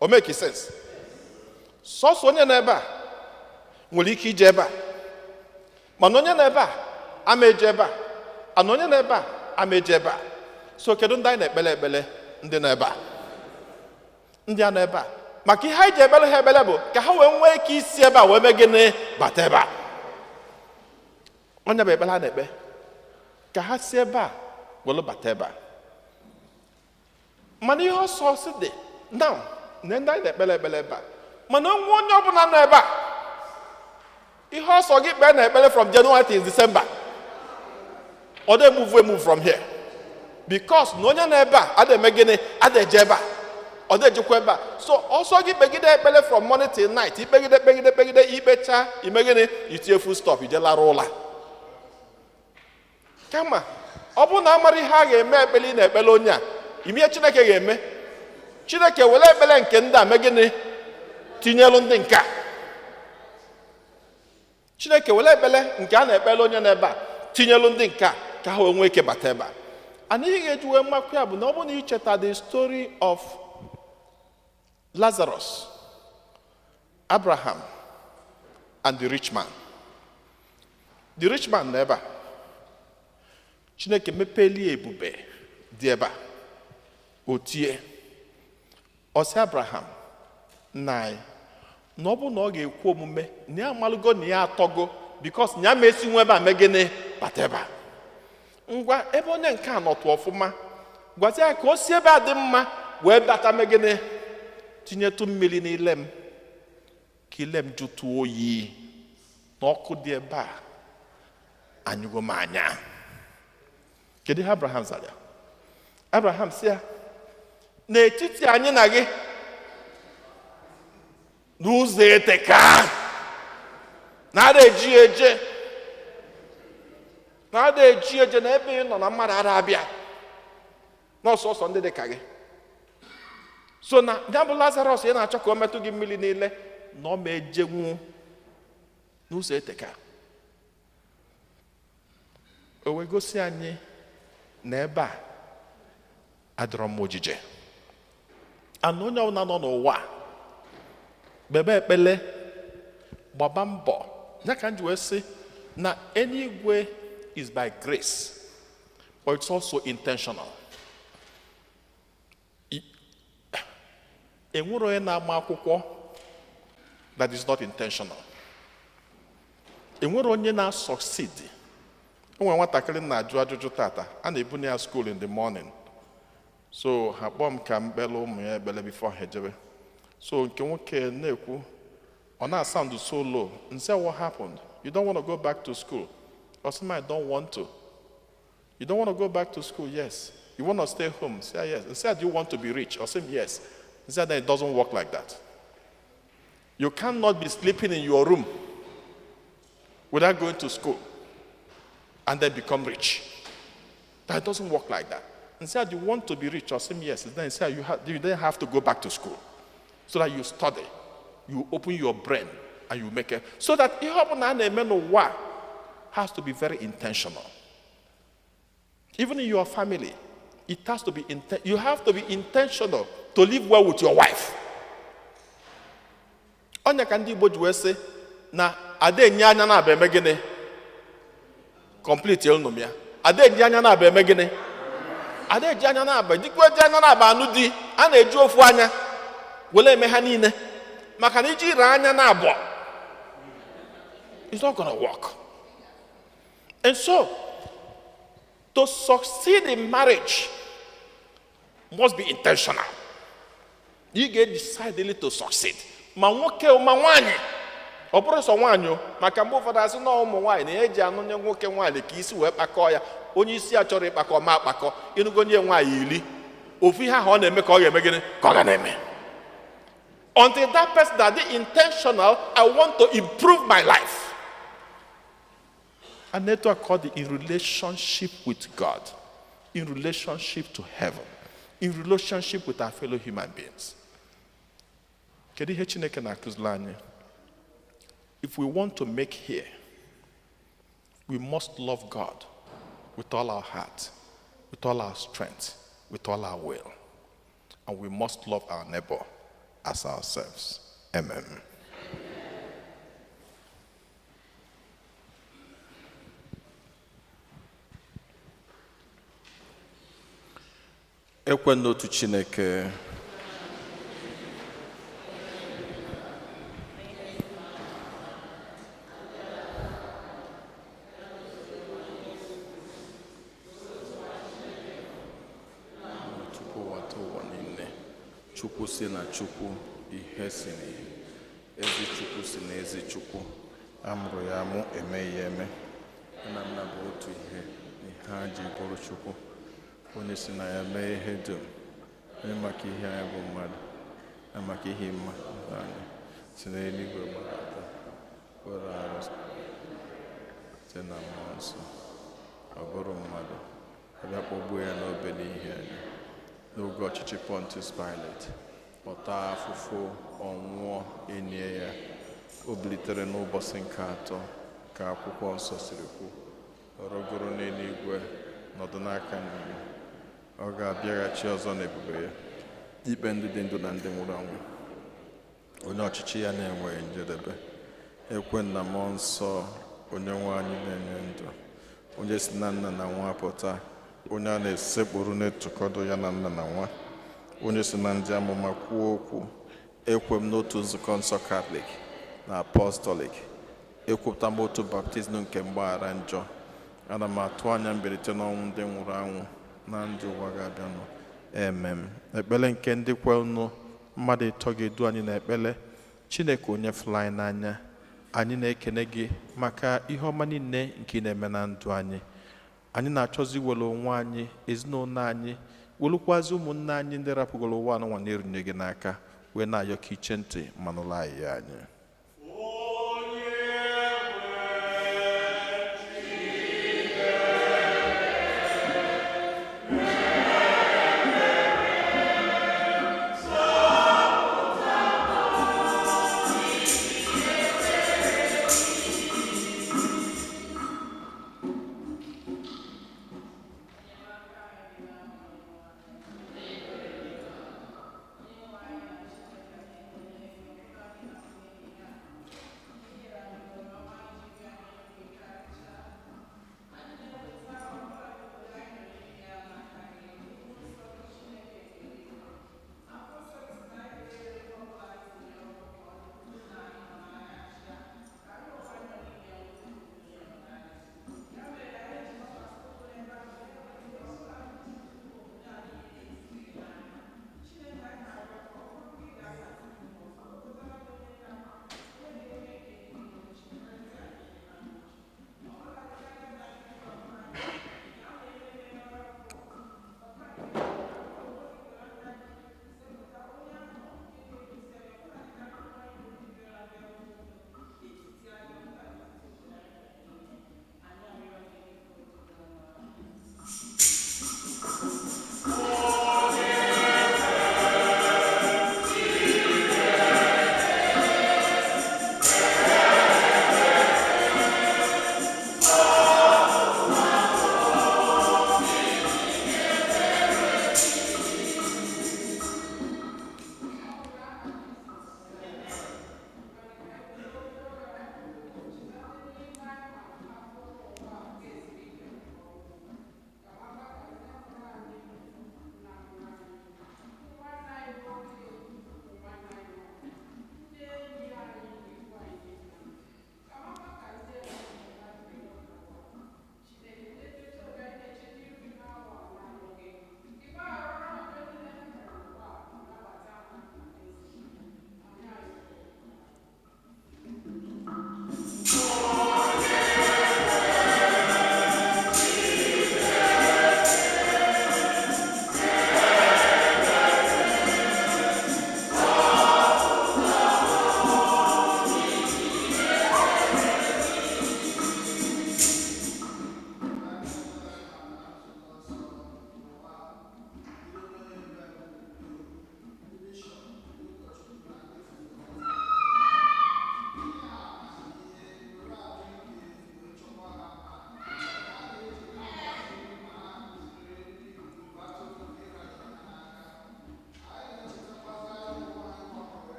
O make sense? Sọsọ onye nọ ebe a nwere ike ije ebe a, mana onye nọ ebe a ama eje ebe a, ana onye nọ ebe a ama eje ebe a. So kedu ndị anyị na-ekpele ekpele? Ndị nọ ebe a, ndị a nọ ebe a. Maka ihe anyị ji ekpere ha ekpere bụ ka ha wee nwee ike isi ebe a wee mee gịnị? Bata ebe a. Onye bụ ekpere a na-ekpe ka ha si ebe a were bata ebe a. Mana ihe ọsọ si dị now na ndị anyị na-ekpere ekpere ebe a, mana nwa onye ọbụla nọ ebe a, ihe ọsọ gị kpee na ekpere from January till December, ọ dị move move from here, because na onye nọ ebe a ada eme gịnị? Ada eje ebe a, ọ dị ejekwa ebe a. So ọsọ gị kpegide ekpere from morning till night, ikpegide, kpegide, kpegide, ikpecha, ime gịnị? Itinye full stop, ije lara ụla. Kama ọ bụrụ na amara ihe a ga-eme ekpere ị na-ekpere onye a ime, ihe Chineke ga-eme, Chineke were ekpere nke ndị a mee gịnị? Tinyelu ndị nke a. Chineke were ekpere nke a na-ekpere onye n'ebe a tinyelu ndị nke a ka ha wee nwee ike bata ebe a. And ihe ga-eji wee makwu ya bụ na ọ bụrụ na icheta the story of Lazarus, Abraham and the rich man. The rich man nọ ebe a, Chineke mepelie ebube dị ebe a, o tie, ọ sị Abraham nna anyị na ọ bụ na ọ ga-ekwe omume na ya amalụgo na ya atọgo, because na ya ma esi nwe ebe a mee gịnị? Bata ebe a. Ngwa, ebe onye nke a nọtụ ọfụma, gwazi ya ka o si ebe a dị mma wee bata, mee gịnị? Tinyetụ mmiri n'ile m ka ile m jụtụ oyi, na ọkụ dị ebe a anyụgo m anya. Kedu ihe Abraham zara ya? Abraham sị ya, n'etiti anyị na gị n'ụzọ eteka, na-ada eji eje, na-ada eji eje, na ebe ị nọ na mmadụ ada abịa n'ọsọsọ ndị dị ka gị. So na ya bụ Lazarus ị na-achọ ka o metụ gị mmiri niile na ọ ma ejenwu n'ụzọ eteka. O wee gosi anyị na ebe a adịrọ mma ojije. Ana onye ọbụla nọ n'ụwa a, kpebe ekpele, gbaba mbọ ya. Ka m ji wee sị na eluigwe is by grace, but it's also intentional. Enwere onye na-ama akwụkwọ that is not intentional. Enwere onye na-succeed. Enwere nwatakịrị m na-ajụ ajụjụ tata, a na-ebunye ya school in the morning, so ha kpọọ m ka m kpere ụmụ ya ekpere before ha ejebe. So nke nwoke na-ekwu, ọ na-sound so low. Nsị, "What happened? You don't want to go back to school?" Ọ sị m, "I don't want to." "You don't want to go back to school?" "Yes." "You want to stay home?" Say, "Yes." Nsị, "Do you want to be rich?" Ọ sị m, "Yes." Nsị, "Then it doesn't work like that. You cannot be sleeping in your room without going to school and then become rich. That doesn't work like that." And said, "You want to be rich?" I said, "Yes." Then he said, You then have to go back to school so that you study, you open your brain." And you make it so that ihe ọbụla a na-eme n'ụwa has to be very intentional. Even in your family, it has to be you have to be intentional to live well with your wife. Ọnya ka ndị Igbo ji wee sị na ada enye anya na-aba eme gịnị? Complete elu ya. Ada eji anya na-aba eme gịnị? Ada eji anya na-aba dịkwa eji anya na-aba anụ di. A na-eji ofu anya were eme ha niile, maka na iji ire anya na abụọ, it's not gonna work. And so to succeed in marriage must be intentional. You get decidedly to succeed, ma nwoke ma nwaanyị. Ọ bụrụ sọ nwaanyị o, maka mgbe ụfọdụ asị na ụmụ nwaanyị na eji anụnye nwoke nwaanyị ka isi wee kpakọọ ya. Onye isi ya chọrọ ịkpakọ ma akpakọ ịnụgo nye nwaanyị iri ofu ihe ahụ ọ na-eme ka ọ ga-eme gịnị ka ọ ga na-eme, until that person that dị intentional, "I want to improve my life." And etu a ka ọ dị in relationship with God, in relationship to heaven, in relationship with our fellow human beings. Kedu ihe Chineke na-akụziri anyị? If we want to make here, we must love God with all our heart, with all our strength, with all our will. And we must love our neighbor as ourselves. Amen. Ekwe n'otu Chineke. Tupu ụwa tụ ụwa niile, Chukwu si na Chukwu, ihe si n'ihe, ezi Chukwu si na ezi Chukwu, amụrụ ya amụ, emeghị ya eme, ya na nna bụ otu ihe. Ihe ha ji bụrụ Chukwu, onye si na ya mee ihe dum, onye maka ihe anyị bụ mmadụ na maka ihe mma anyị si n'eluigwe gbadata, were arụ site na mmụọ nsọ, ọ bụrụ mmadụ, abịa kpọgbuo ya n'obe n'ihi anyị. N'oge ọchịchị Pontius Pilate, ọ taa afụfụ, ọ nwụọ, enye ya, o bilitere n'ụbọchị nke atọ ka akwụkwọ nsọ siri kwu, ọ rọgoro n'eluigwe, nọdụ n'aka nri ya. Ọ ga-abịaghachi ọzọ n'ebube ya ikpe ndị dị ndụ na ndị nwụrụ anwụ, onye ọchịchị ya na-enweghị njedebe. Ekwe na mmụọ nsọ, onye nwe anyị na-enye ndụ, onye si na nna na nwa pụta, onye a na-esekpuru na-etokọdo ya na nna na nwa, onye si na ndị amụma kwuo okwu. Ekwe m n'otu nzukọ nsọ Katọlik na Apọstọlik. Ekwupụta m otu baptizim nke mgbaghara njọ. Ana m atụ anya mbilite n'ọnwụ ndị nwụrụ anwụ na ndị ụwa ga-abịanụ. Emem. Ekpere nke ndị kwenụ. Mmadụ ịtọ ga-edu anyị n'ekpere. Chineke, onye fụrụ anyị n'anya, anyị na-ekene gị maka ihe ọma niile nke ị na-eme na ndụ anyị. Anyị na-achọzi iwere onwe anyị, ezinụlọ anyị, welukwazi ụmụnne anyị ndị rapụgoro ụwa anụnwa na-erunye gị n'aka, wee na-ayọ ka iche ntị ma nụrụ anyị ya anyị.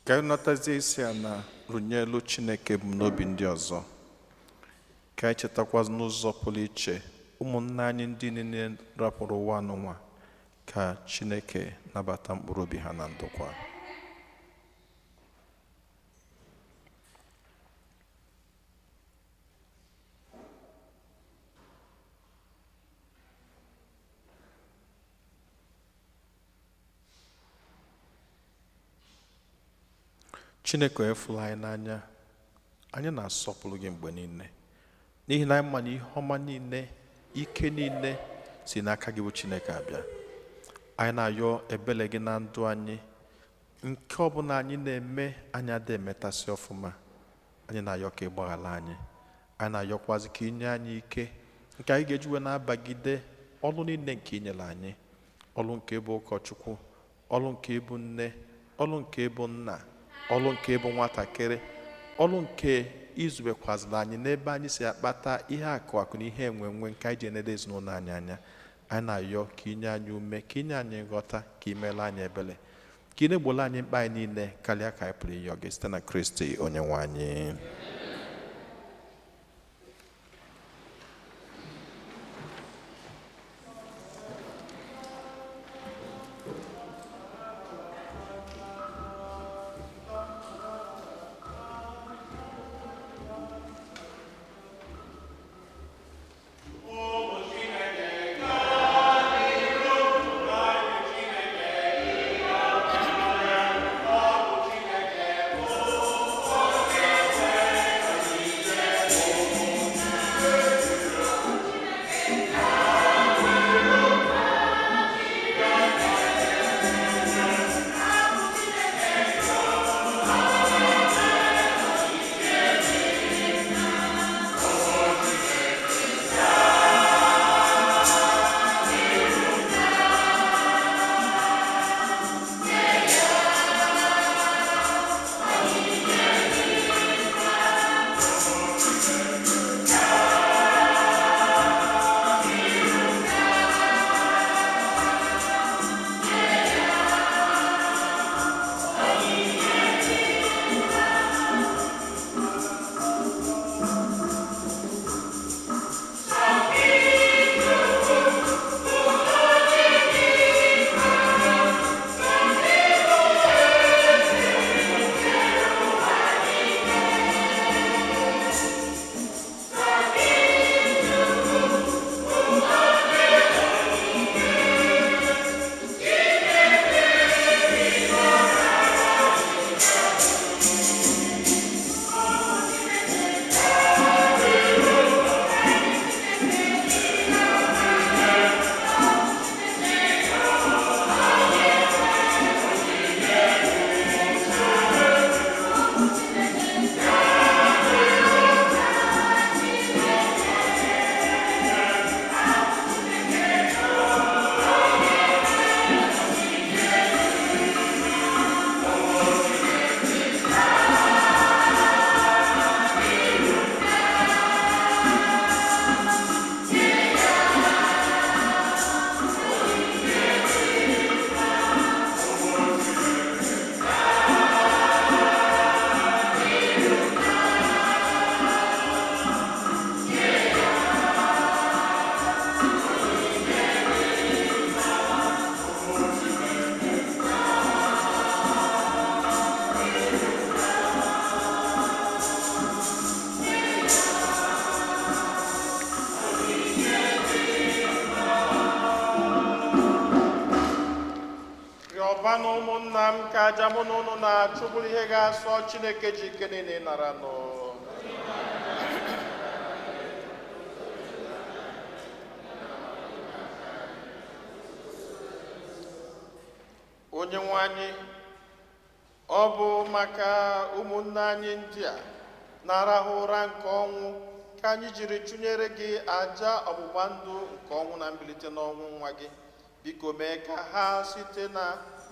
Ka anyị natazie isi a na rụnyelu Chineke ebumnobi ndị ọzọ. Ka anyị chetakwa n'ụzọ pụrụ iche ụmụnne anyị ndị niile rapụrụ ụwa n'ụwa, ka Chineke nabata mkpụrụ obi ha na ndokwa. Chineke onye fụrụ anyị n'anya, anyị na-asọpụrụ gị mgbe niile, n'ihi na anyị ma na ihe ọma niile, ike niile si n'aka gị bụ Chineke abịa. Anyị na-ayọ ebele gị na ndụ anyị, nke ọbụla anyị na-eme anyị adịghị emetasị ọfụma. Anyị na-ayọ ka ị gbaghara anyị. Anyị na-ayọkwazị ka inye anyị ike nke anyị ga-eji wee na-abagide ọrụ niile nke i nyere anyị, ọrụ nke ịbụ ụkọchukwu, ọrụ nke ịbụ nne, ọrụ nke ịbụ nna, ọrụ nke ịbụ nwatakịrị, ọrụ nke izubekwazịrị anyị n'ebe anyị si akpata ihe akụ akụ na ihe enwe enwe nke anyị ji enede ezinụlọ anyị anya. Anyị na-ayọ ka inye anyị ume, ka inye anyị nghọta, ka imela anyị ebele, ka ị na-egbolo anyị mkpa anyị niile karịa ka anyị pụrụ ịyọ gị, site na Kristi onye nwe anyị. Rịọbanụ ụmụnna m ka aja mụ na unu na-achụ bụrụ ihe ga-asọ Chineke ji ike niile nara nụ. Onye nwe anyị, ọ bụ maka ụmụnne anyị ndị a na-arahụ ụra nke ọnwụ ka anyị jiri chụnyere gị aja ọgbụgba ndụ nke ọnwụ na mbilite n'ọnwụ nwa gị. Biko mee ka ha site na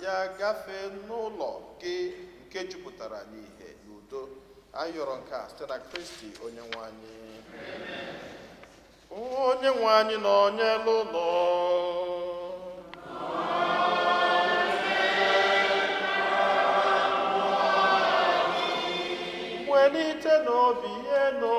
ya gafee n'ụlọ gị nke jupụtara n'ihe na udo. Anyị yọrọ nke a site na Kristi onye nwe anyị. Onye nwe anyị nọnyere unu. Welite n'obi enu.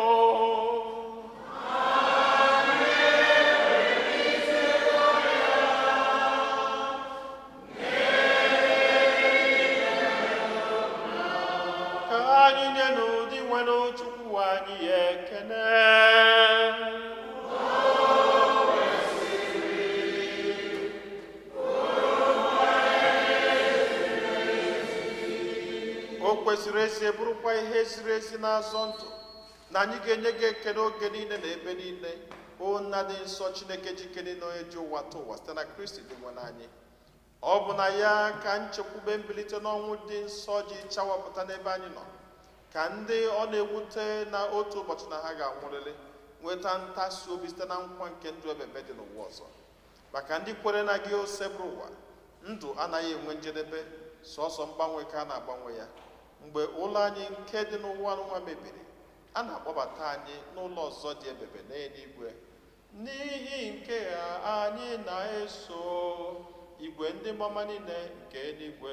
Ka anyị nye n'ụdị nwere Chukwu anyị ekene. O kwesịrị ezi, bụrụkwa ihe ziri ezi na-azọ ndụ, na anyị ga-enye gị ekele oge niile na ebe niile, o Nna dị nsọ, Chineke jike niile, onye ji ụwa tụ ụwa, site na Kristi dị nwe anyị. Ọ bụ na ya ka nchekwube mbilite n'ọnwụ dị nsọ ji chawapụta n'ebe anyị nọ, ka ndị ọ na-ewute na otu ụbọchị na ha ga-anwụrịrị nweta ntasi obi site na nkwa nke ndụ ebebe dị n'ụwa ọzọ. Maka ndị kwere na gị, Osebụrụ ụwa, ndụ anaghị enwe njedebe, sọsọ mgbanwe ka a na-agbanwe ya. Mgbe ụlọ anyị nke dị n'ụwa nwa mebiri, a na-akpọbata anyị n'ụlọ ọzọ dị ebebe n'eluigwe. N'ihi nke a, anyị na-eso igwe ndị mama niile nke eluigwe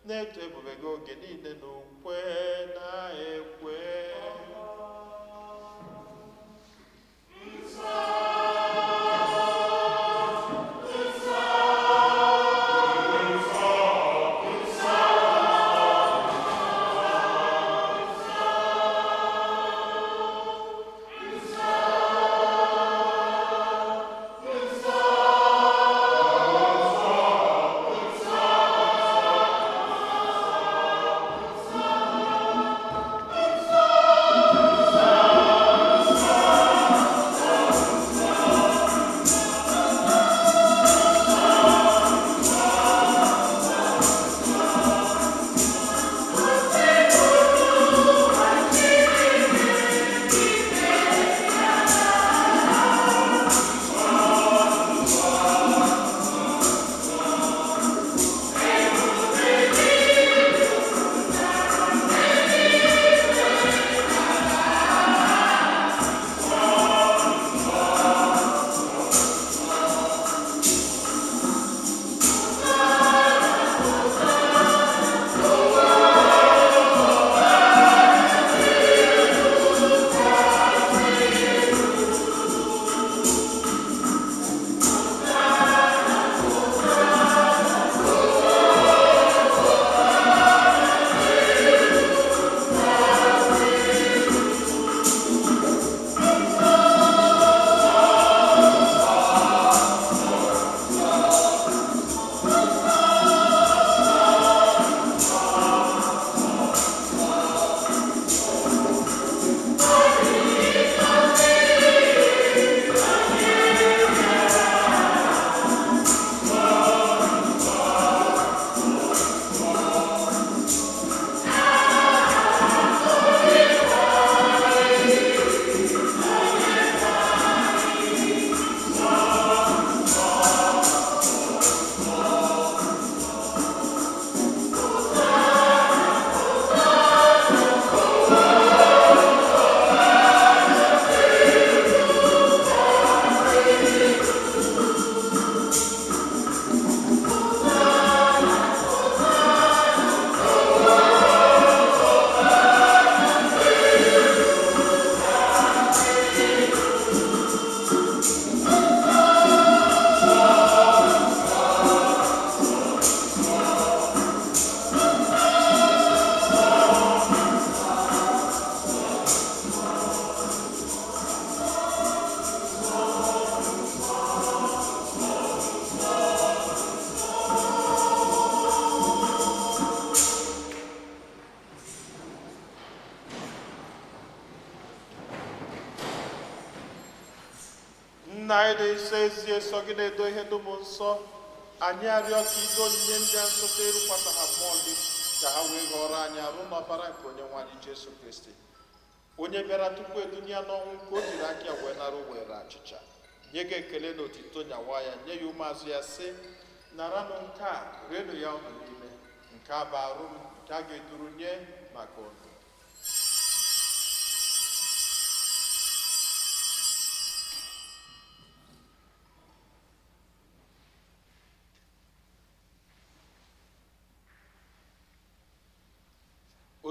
na-eto ebube gị oge niile n'ukwe na-ekwe. Nna anyị dị nsọ, ezie sọ gị na-edo ihe dum nsọ. Anyị arịọ ka ido onyinye ndị a nsọ site ịrụkwasa ha mmụọ gị, ka ha wee ghọrọ anyị arụ na ọbara nke onye nwe anyị Jesu Kristi, onye bịara tupu edunye ya n'ọnwụ, nke o jiri aka ya wee nara, were achịcha, nye gị ekele na otito, nyawa ya, nye ya ụmụazụ ya, sị: "Naranụ nke a, rienụ ya unu niile. Nke a bụ arụ m nke a ga-eduru nye maka unu."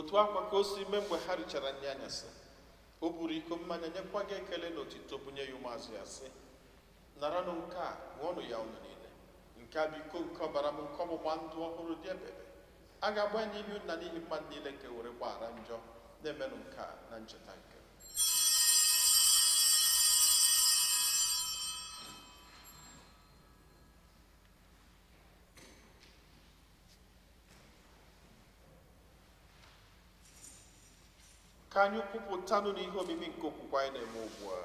Otu akwa ka o si mee mgbe ha richara nri anyasị, o buru iko mmanya, nyekwa gị ekele na otito, bunye ya ụmụazụ ya, sị: "Naranụ nke a, ṅụọnụ ya unu niile. Nke a bụ iko nke ọbara m, nke ọgbụgba ndụ ọhụrụ dị ebebe. A ga-agba ya n'ihi unu na n'ihi mmadụ niile ka e were gbaghara njọ. Na-emenụ nke a na ncheta nke m." Ka anyị kwupụtanụ n'ihe omimi nke okwukwe anyị na-eme ugbu a.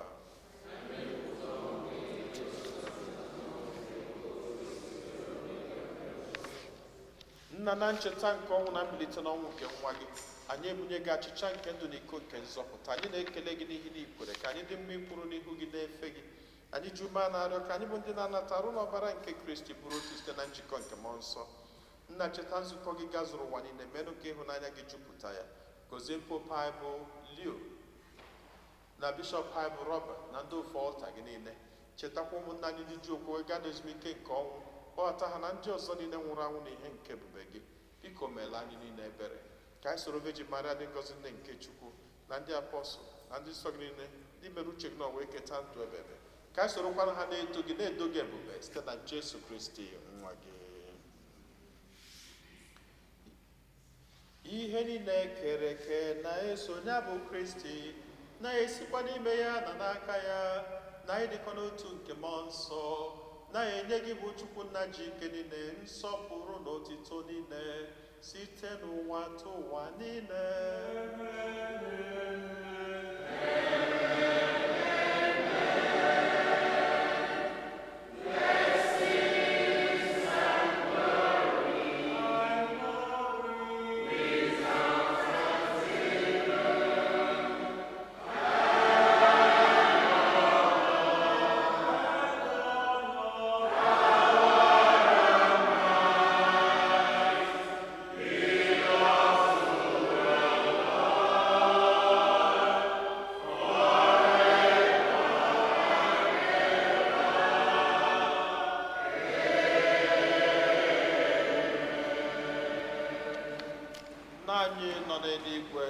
Nna, na ncheta nke ọnwụ na mbilite n'ọnwụ nke nwa gị, anyị ebunye gị achịcha nke ndụ na iko nke nzọpụta. Anyị na-ekele gị n'ihi na ikwere ka anyị dị mma ikwuru n'ihu gị na-efe gị. Anyị ji ume a na-arịọ ka anyị bụ ndị na-anata arụ n'ọbara nke Kristi bụrụ otu site na njikọ nke Mmụọ Nsọ. Nna, cheta nzukọ gị gazuru ụwa niile, menụ ka ịhụnanya gị jupụta ya. Gọzie Pope anyị bụ Leo, na Bishọp anyị bụ Robert, na ndị ofe ọlta gị niile. Chetakwa ụmụnna anyị ndị ji okwukwe gaa n'ezumike nke ọnwụ. Kpọghata ha na ndị ọzọ niile nwụrụ anwụ na ihe nke ebube gị. Biko meela anyị niile ebere, ka anyị soro Virgin Maria dị ngọzi, nne nke Chukwu, na ndị apọstụl na ndị nsọ gị niile, ndị mere uche gị na wee keta ndụ ebebe, ka anyị sorokwara ha na-eto gị, na-edo gị ebube, site na Jesu Kristi nwa gị. Ihe niile kere eke na-eso ya bụ Kristi, na-esikwa n'ime ya na n'aka ya, na ịdịkọ n'otu nke Mmụọ Nsọ, na-enye gị bụ Chukwu Nna ji ike niile nsọpụrụ na otito niile site n'ụwa tụ ụwa niile. Nna anyị nọ n'eluigwe,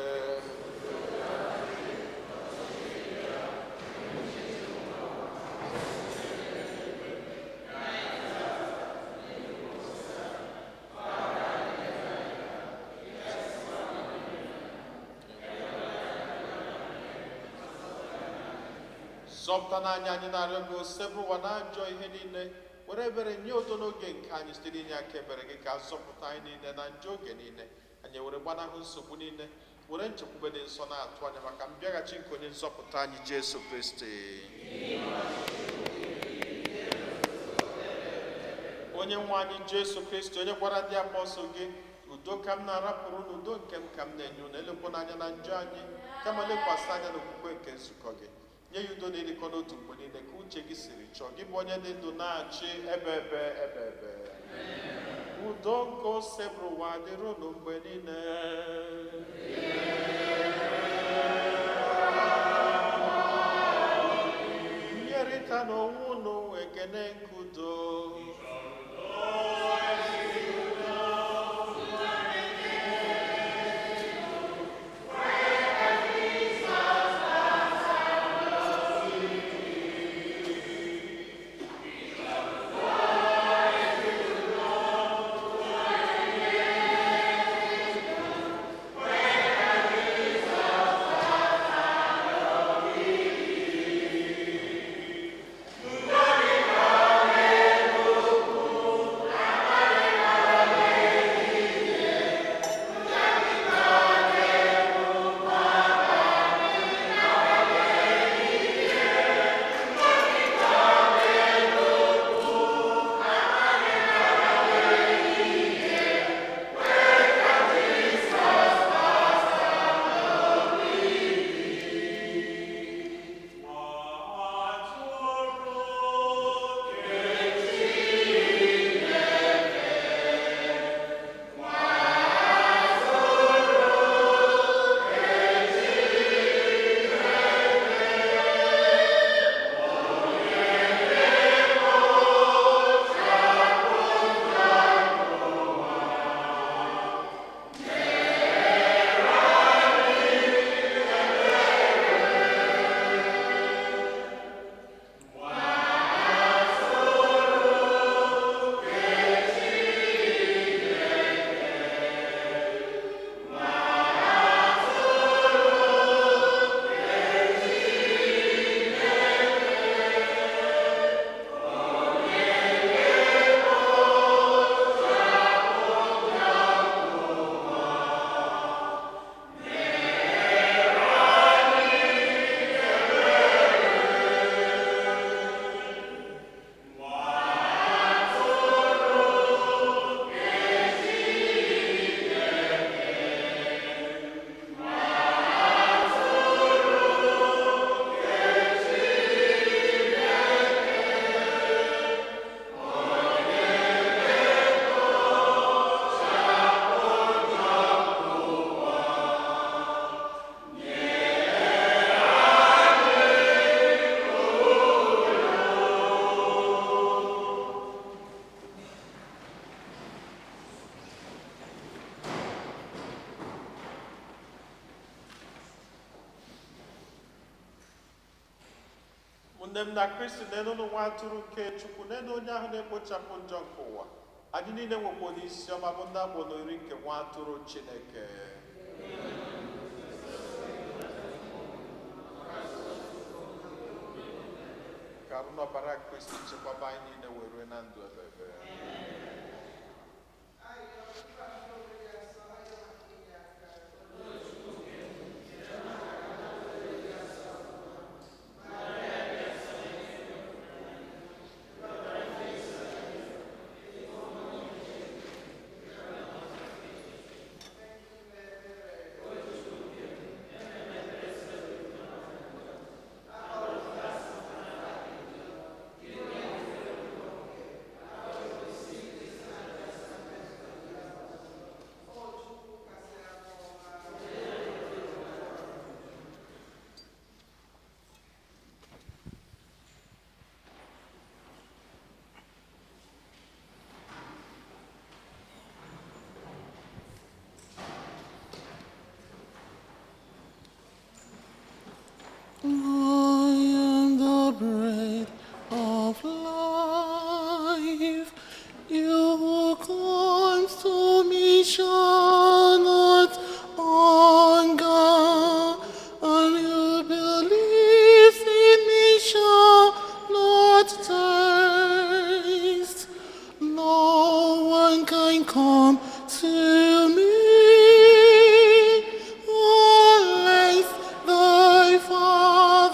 zọpụta n'anya anyị na-arịọ gị, Osebụrụwa, na ajọ ihe niile. Were ebere nye udo n'oge nke anyị. Site n'inye aka ebere gị, ka azọpụta anyị niile na njọ oge niile, anyị were gbanahụ nsogbu niile, were nchekwube dị nsọ na-atụ anya maka mbịaghachi nke onye nzọpụta anyị Jesu Kristi. Onye nwe anyị Jesu Kristi, onye gwara ndị apọstụl gị, "Udo ka m na-arapụrụ unu, udo nke m ka m na-enye unu," elekwana anya na njọ anyị, kama lekwasị anya n'okwukwe nke nzukọ gị, nye ya udo na ịdịkọ n'otu mgbe niile ka uche gị siri chọọ, gị bụ onye dị ndụ na-achị ebe ebe ebe ebe. Udo nke Osebụrụwa dịrị unu mgbe niile. Nyerịta n'onwe unu ekene nke udo.
Ụmụnne m na Kristi, n'elu nwa atụrụ nke Chukwu, n'elu onye ahụ na-ekpochapụ njọ nke ụwa. Anyị niile nwekwa isi ọma bụ ndị agbọ n'ori nke nwa atụrụ Chineke. Ka arụ n'ọbara Kristi chekwaba anyị niile wee rue na ndụ ebebe.
I am the bread of life. You who comes to me shall not hunger, and who believes in me shall not thirst. No one can come to me unless the Father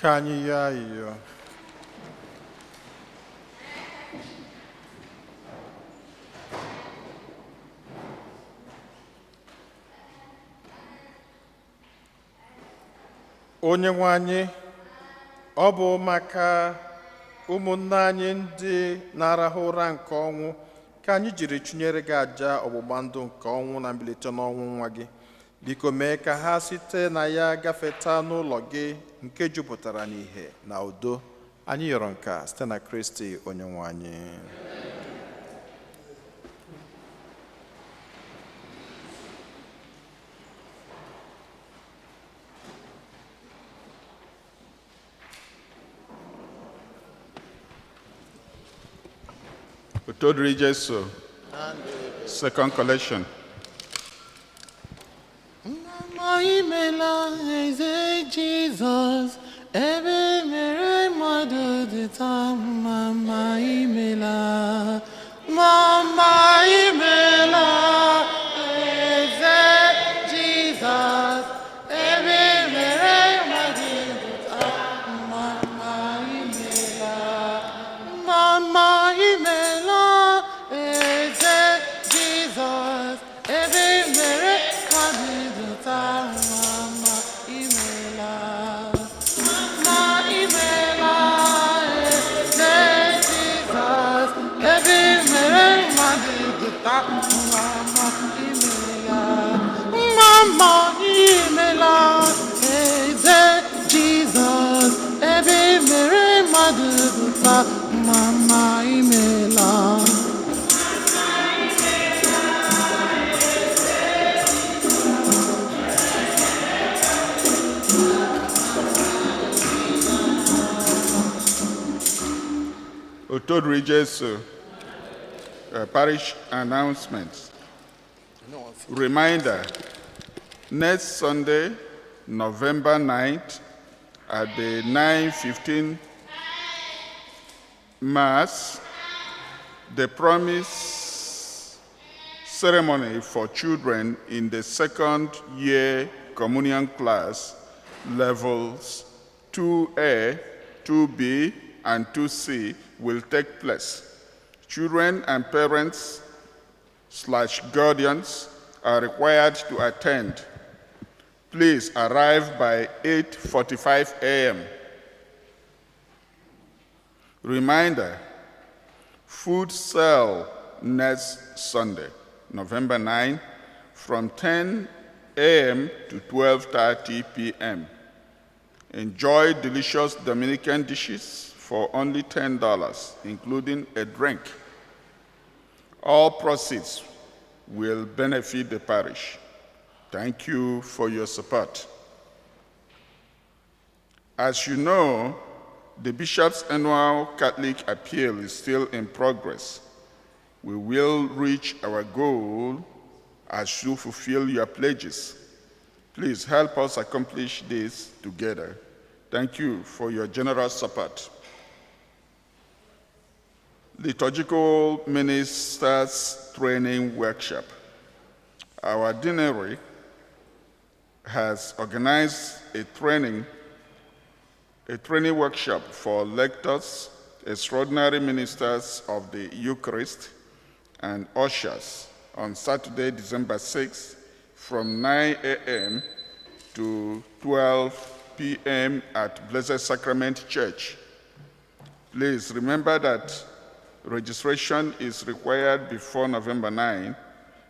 Ka anyị yọọ ayịyọ. Onye nwe anyị, ọ bụ maka ụmụnne anyị ndị na-arahụ ụra nke ọnwụ ka anyị jiri chụnyere gị àjà ọgbụgba ndụ nke ọnwụ na mbilite n'ọnwụ nwa gị. Biko mee ka ha site na ya gafeta n'ụlọ gị nke jupụtara n'ihe na udo. Anyị yọrọ nke a site na Kristi onye nwe anyị.
Otito dịrị Jesu. Second collection.
Mama imela, eze Jizọs, ebe mere mmadụ dị taa. Mama imela, mama imela, eze Jizọs, ebe mere mmadụ dị taa. Mama imela, mama imela, eze Jizọs, ebe mere mmadụ dị taa. Mama imela, mama imela, eze Jizọs, ebe mere mmadụ dị taa. Mama imela, mama imela, eze Jizọs, ebe mere mmadụ dị taa. Mama imela.
Otito dịrị Jesu. Parish announcements. Reminder, next Sunday, November 9th, at the 9:15 Mass, the promise ceremony for children in the second year communion class levels 2A, 2B, and 2C will take place. Children and parents slash guardians are required to attend. Please arrive by 8:45 a.m. Reminder, food sale next Sunday, November 9, from 10 a.m. to 12:30 p.m. Enjoy delicious Dominican dishes for only $10, including a drink. All proceeds will benefit the parish. Thank you for your support. As you know, the Bishop's annual Catholic Appeal is still in progress. We will reach our goal as you fulfill your pledges. Please help us accomplish this together. Thank you for your generous support. Liturgical Ministers Training Workshop. Our deanery has organized a training workshop for lectors, extraordinary ministers of the Eucharist, and ushers on Saturday, December 6th, from 9 a.m. to 12 p.m. at Blessed Sacrament Church. Please remember that registration is required before November 9,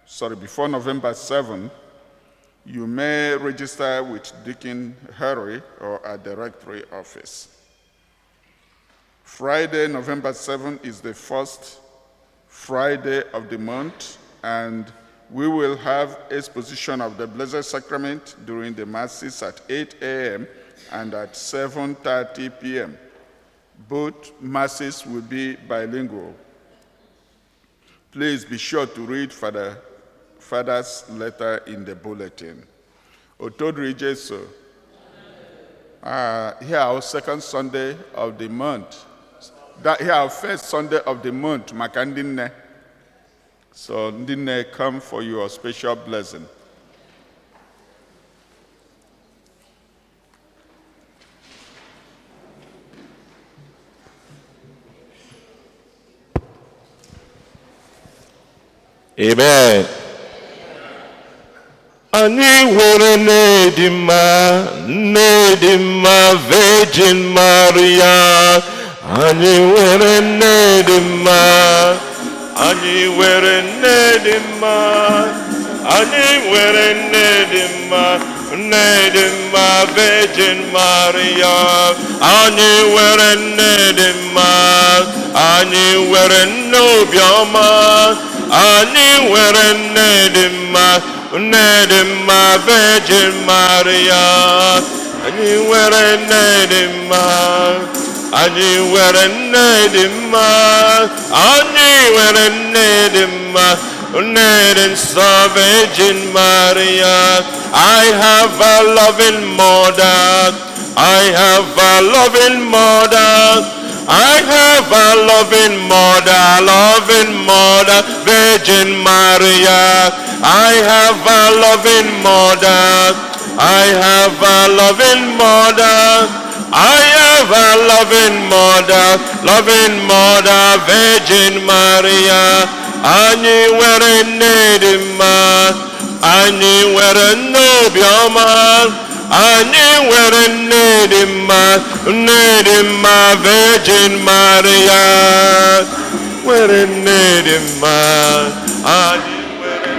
sorry, before November 7. You may register with Deacon Harry or at the Rectory office. Friday, November 7 is the first Friday of the month, and we will have exposition of the Blessed Sacrament during the Masses at 8 a.m. and at 7:30 p.m. Both Masses will be bilingual. Please be sure to read Father's letter in the bulletin. Otito dịrị Jesu. Here our second Sunday of the month. That here our first Sunday of the month, maka ndị nne. So ndị nne, come for your special blessing.
Amen. Anyị nwere nne dị mma, nne dị mma, Virgin Maria. Anyị nwere nne dị mma, anyị nwere nne dị mma, anyị nwere nne dị mma, nne dị mma, Virgin Maria. Anyị nwere nne dị mma, anyị nwere nne obiọma, anyị nwere nne dị mma, nne dị mma, Virgin Maria. Anyị nwere nne dị mma, anyị nwere nne dị mma, anyị nwere nne dị mma, nne dị nsọ, Virgin Maria. I have a loving mother, I have a loving mother, I have a loving mother, loving mother, Virgin Maria. I have a loving mother, I have a loving mother, I have a loving mother, loving mother, Virgin Maria. Anyị nwere nne dị mma, anyị nwere nne obiọma, anyị nwere nne dị mma, nne dị mma, Virgin Maria. Nwere nne dị mma, anyị nwere.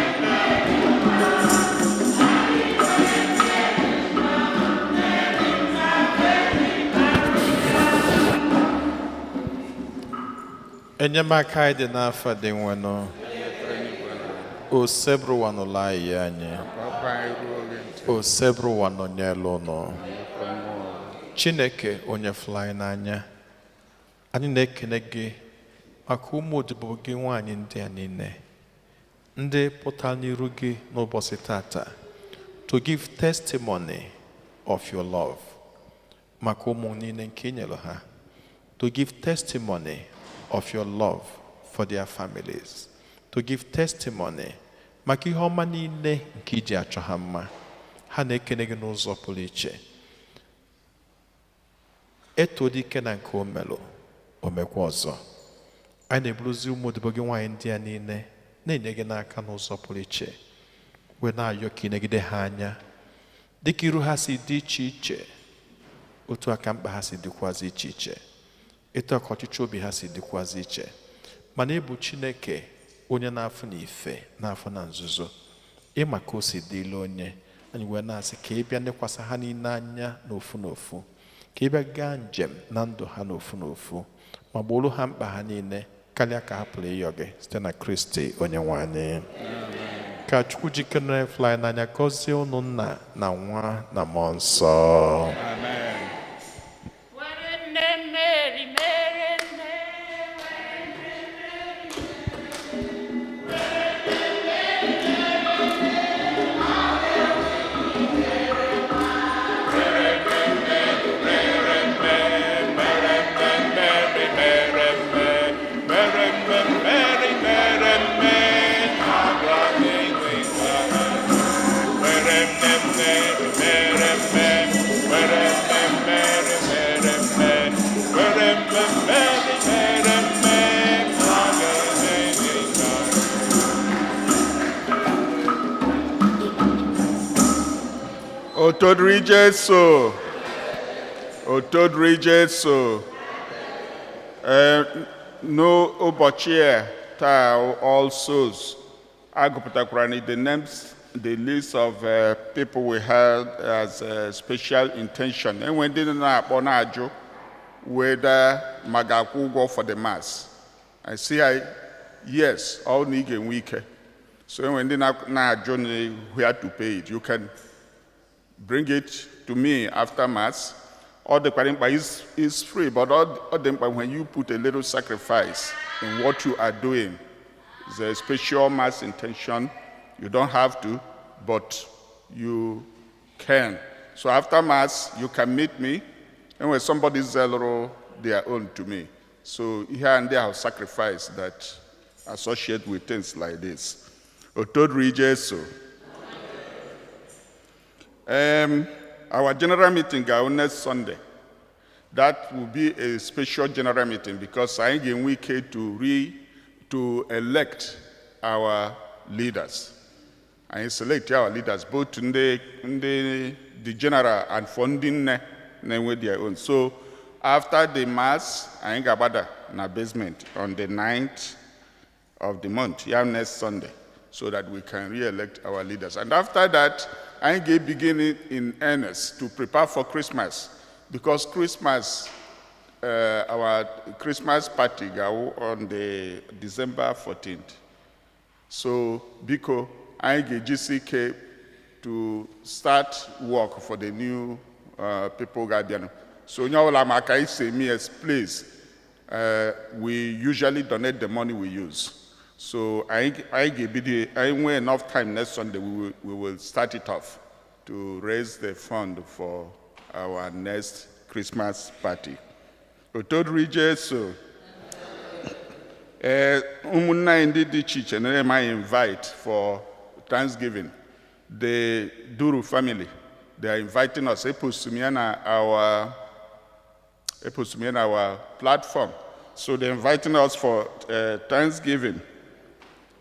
Enyemaka anyị dị n'afọ dị nwenụ Osebụrụwa nụla anyị anyị. Osebụrụwa nọnyelu ụnụ. Chineke onye fụrụ anyị n'anya, anyị na-ekene gị maka ụmụ odibo gị nwaanyị ndị a niile ndị pụtara n'iru gị n'ụbọchị tata to give testimony of your love, maka ụmụ niile nke i nyere ha, to give testimony of your love for their families, to give testimony maka ihe ọma niile nke iji achọ ha mma. Ha na-ekene gị n'ụzọ pụrụ iche. Eto dike na nke o melụ o mekwa ọzọ. Anyị na-eburuzi ụmụ odibo gị nwaanyị ndị a niile na-enye gị n'aka n'ụzọ pụrụ iche, wee na-ayọ ka ị negide ha anya dịka iru ha si dị iche iche, otu aka mkpa ha si dịkwazị iche iche, etu aka ọchịchị obi ha si dịkwazị iche. Mana ịbụ Chineke onye na-afụ na ife na-afụ na nzuzo, ịma ka o si dịla onye anyị, wee na-asị ka ị bịa nekwasị ha niile anya n'ofu n'ofu, ka ị bịa gaa njem na ndụ ha n'ofu n'ofu, ma gboro ha mkpa ha niile karịa ka ha pụrụ ịyọ gị, site na Kristi onye nwe anyị. Ka Chukwu jikere fly n'anya gọzie unu, Nna na Nwa na Mmụọ Nsọ.
Were nne Mary mere nne.
Otodiri Jesu. Otodiri Jesu. Ee, n'ụbọchị a taa, All Souls, agụpụtakwara na the names, the list of people we had as a special intention. Enwe ndị na-akpọ na-ajụ whether ma ga-akwụ ụgwọ for the mass. I see I yes, all na ị ga-enwe ike. So enwe ndị na-ajụ na where to pay it. You can bring it to me after mass. All the mkpa is free, but all the mkpa when you put a little sacrifice in what you are doing. It's a special mass intention. You don't have to, but you can. So after mass, you can meet me. And when somebody zelo their own to me. So here and there have sacrifice that associate with things like this. Otodri Jesu. Our general meeting go next Sunday. That will be a special general meeting because I get week to elect our leaders. Anyị select our leaders, both ndị the general and for ndị nne na-enwe their own. So after the mass, anyị ga-agbada na basement on the 9th of the month, yeah, next Sunday, so that we can re-elect our leaders. And after that, anyị ga-begin in earnest to prepare for Christmas, because Christmas, our Christmas party ga-awụ on the December 14th. So, biko, anyị ga-ejisi ike to start work for the new people ga-abịanụ. So onye ọbụla ma ka anyị si eme yes, please, we usually donate the money we use. So anyị ga-ebido, anyị nwee enough time next Sunday, we will start it off to raise the fund for our next Christmas party. Otito dịrị Jesu. Ee, ụmụnne anyị ndị dị iche iche na-eme anyị invite for Thanksgiving. The Duru family, they are inviting us. Epost m ya na our platform. So they're inviting us for Thanksgiving.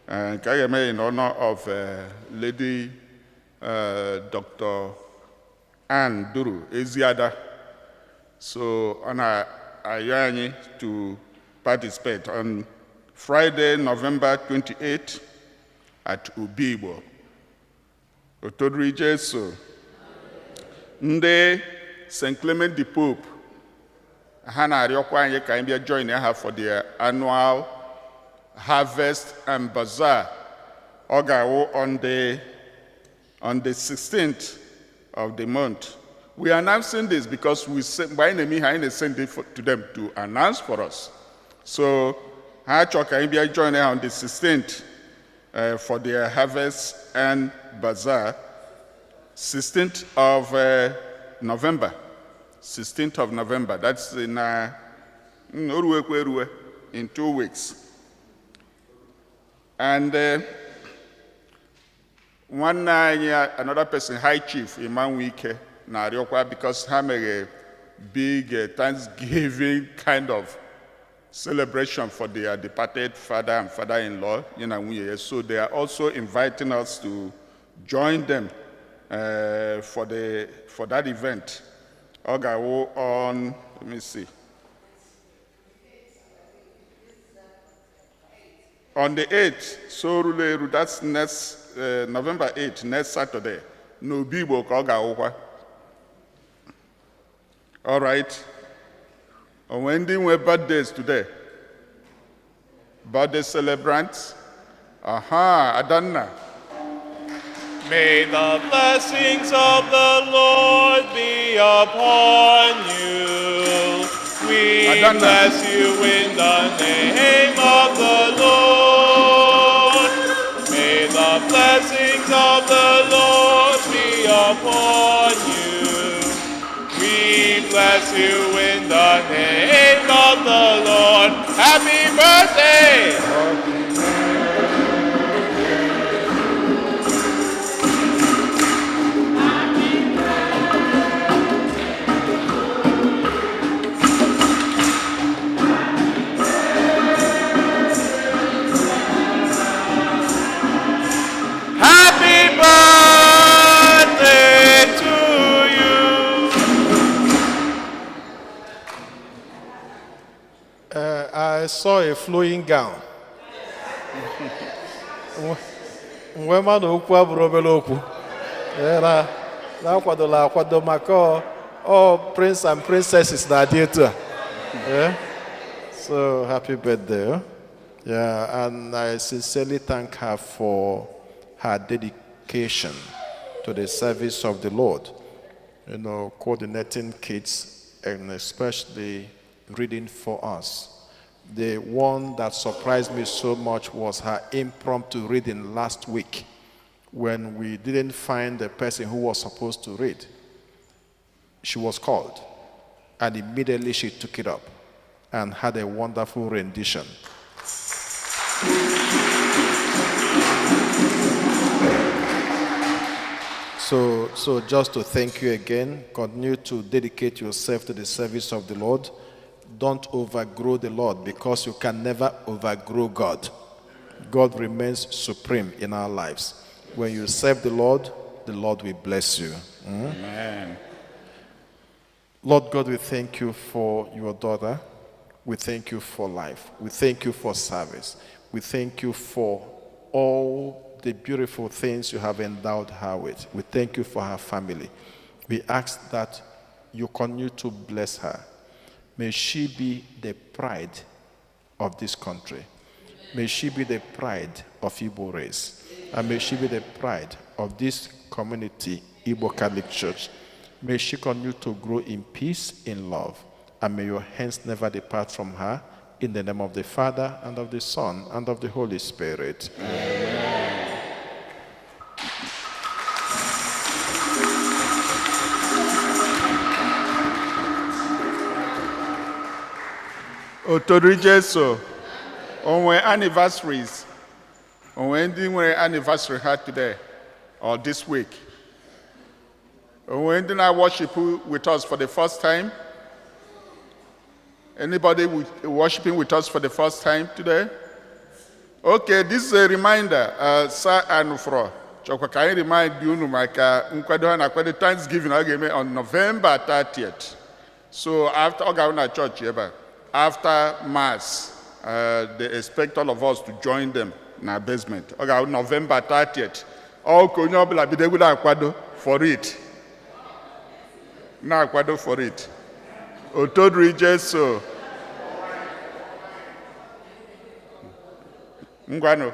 Nke a ga-eme in honor of Lady Dr. Ann Duru Eziada. So ọ na-ayọ anyị to participate on Friday, November 28 at Obigbo. Otito dịrị Jesu. Ndị St. Clement the Pope, ha na-arịọkwa anyị ka anyị bịa join ha for their annual harvest and bazaar. Ọ ga-awụ on the 16th of the month. We are announcing this because we send, mgbe anyị na-eme ihe, anyị na-send it to them to announce for us. So ha chọrọ ka anyị bịa join ha on the 16th for their harvest and bazaar. 16th of November. 16th of November. That's in Oruwekwe Eruwe, in 2 weeks. And nwanne anyị, another person, High Chief Imanwike, na-arịọkwa because ha mere big Thanksgiving kind of celebration for their departed father and father-in-law, ya na nwunye ya. So they are also inviting us to join them for that event. Ọ ga-awụ on, let me see. On the 8th, so ruleru, that's next November 8th, next Saturday. N'Obigbo ka ọ ga-awụkwa. All right. O nwee ndị nwe birthdays today? Birthday celebrants? Aha, Adanna.
May the blessings of the Lord be upon you. We
Adanna.
Bless you in the name of the Lord. May the blessings of the Lord be upon you. We bless you in the name of the Lord. Happy birthday! Happy birthday to you.
I saw a flowing gown. Mgbe mmadụ okwu abụrụ obere okwu. Ee, na akwadola akwado maka ọ prince and princesses na-adị etu a. Eh? So happy birthday. Oh. Yeah, and I sincerely thank her for her dedication to the service of the Lord. Coordinating kids and especially reading for us. The one that surprised me so much was her impromptu reading last week when we didn't find the person who was supposed to read. She was called, and immediately she took it up and had a wonderful rendition. So just to thank you again, continue to dedicate yourself to the service of the Lord. Don't overgrow the Lord because you can never overgrow God.
God remains supreme in our lives. When you serve the Lord, the Lord will bless you.
Amen.
Lord God, we thank you for your daughter. We thank you for life. We thank you for service. We thank you for all the beautiful things you have endowed her with. We thank you for her family. We ask that you continue to bless her. May she be the pride of this country. May she be the pride of Igbo race. And may she be the pride of this community, Igbo Catholic Church. May she continue to grow in peace, in love. And may your hands never depart from her. In the name of the Father, and of the Son, and of the Holy Spirit.
Otoro Jesu, onwe anniversaries, onwe ndị nwere anniversary ha today or this week. Onwe ndị na-worship with us for the first time. Anybody worshiping with us for the first time today? Okay, this is a reminder, Sir Anufro. Chọkwa ka anyị remind unu maka nkwado ha na-akwado Thanksgiving ọ ga-eme on November 30th. So after ọ ga-ahụ na church ebe a, after mass, they expect all of us to join them na basement. Ọ ga-ahụ November 30th. Ọ ka onye ọbụla bido egwu na-akwado for it. Na-akwado for it. Otodri Jesu. Ngwanu.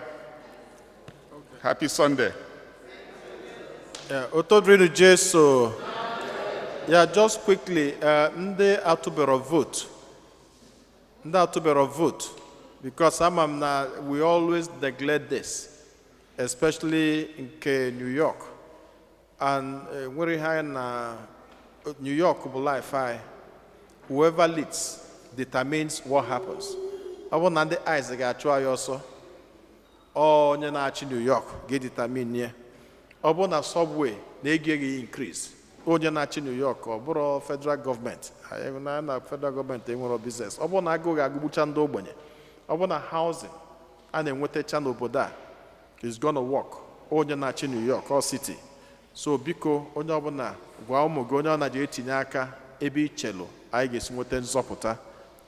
Happy Sunday.
Yeah, Otodrinu Jesu. Yeah, just quickly, ndị atụbero vote. Ndị atụbero vote. Because ama m na we always neglect this, especially nke New York. And nwere ihe anyị na New York bụ life anyị. Whoever leads determines what happens. Ọ bụrụ na ndị ICE ga-achụ anyị ọsọ, ọ onye na-achị New York ga-edetermine ya. Ọ bụrụ na subway na-ego ego increase, onye na-achị New York, ọ bụrụ federal gọọmenti anyị na federal gọọmenti enwero business. Ọ bụrụ na agụụ ga-agụgbucha ndị ogbenye, ọ bụrụ na housing a na-enwetacha n'obodo a is gonna work, onye na-achị New York or city. So biko, onye ọbụla gwa ụmụ gị, onye ọ na-ji etinye aka ebe ichelu anyị ga-esi nweta nzọpụta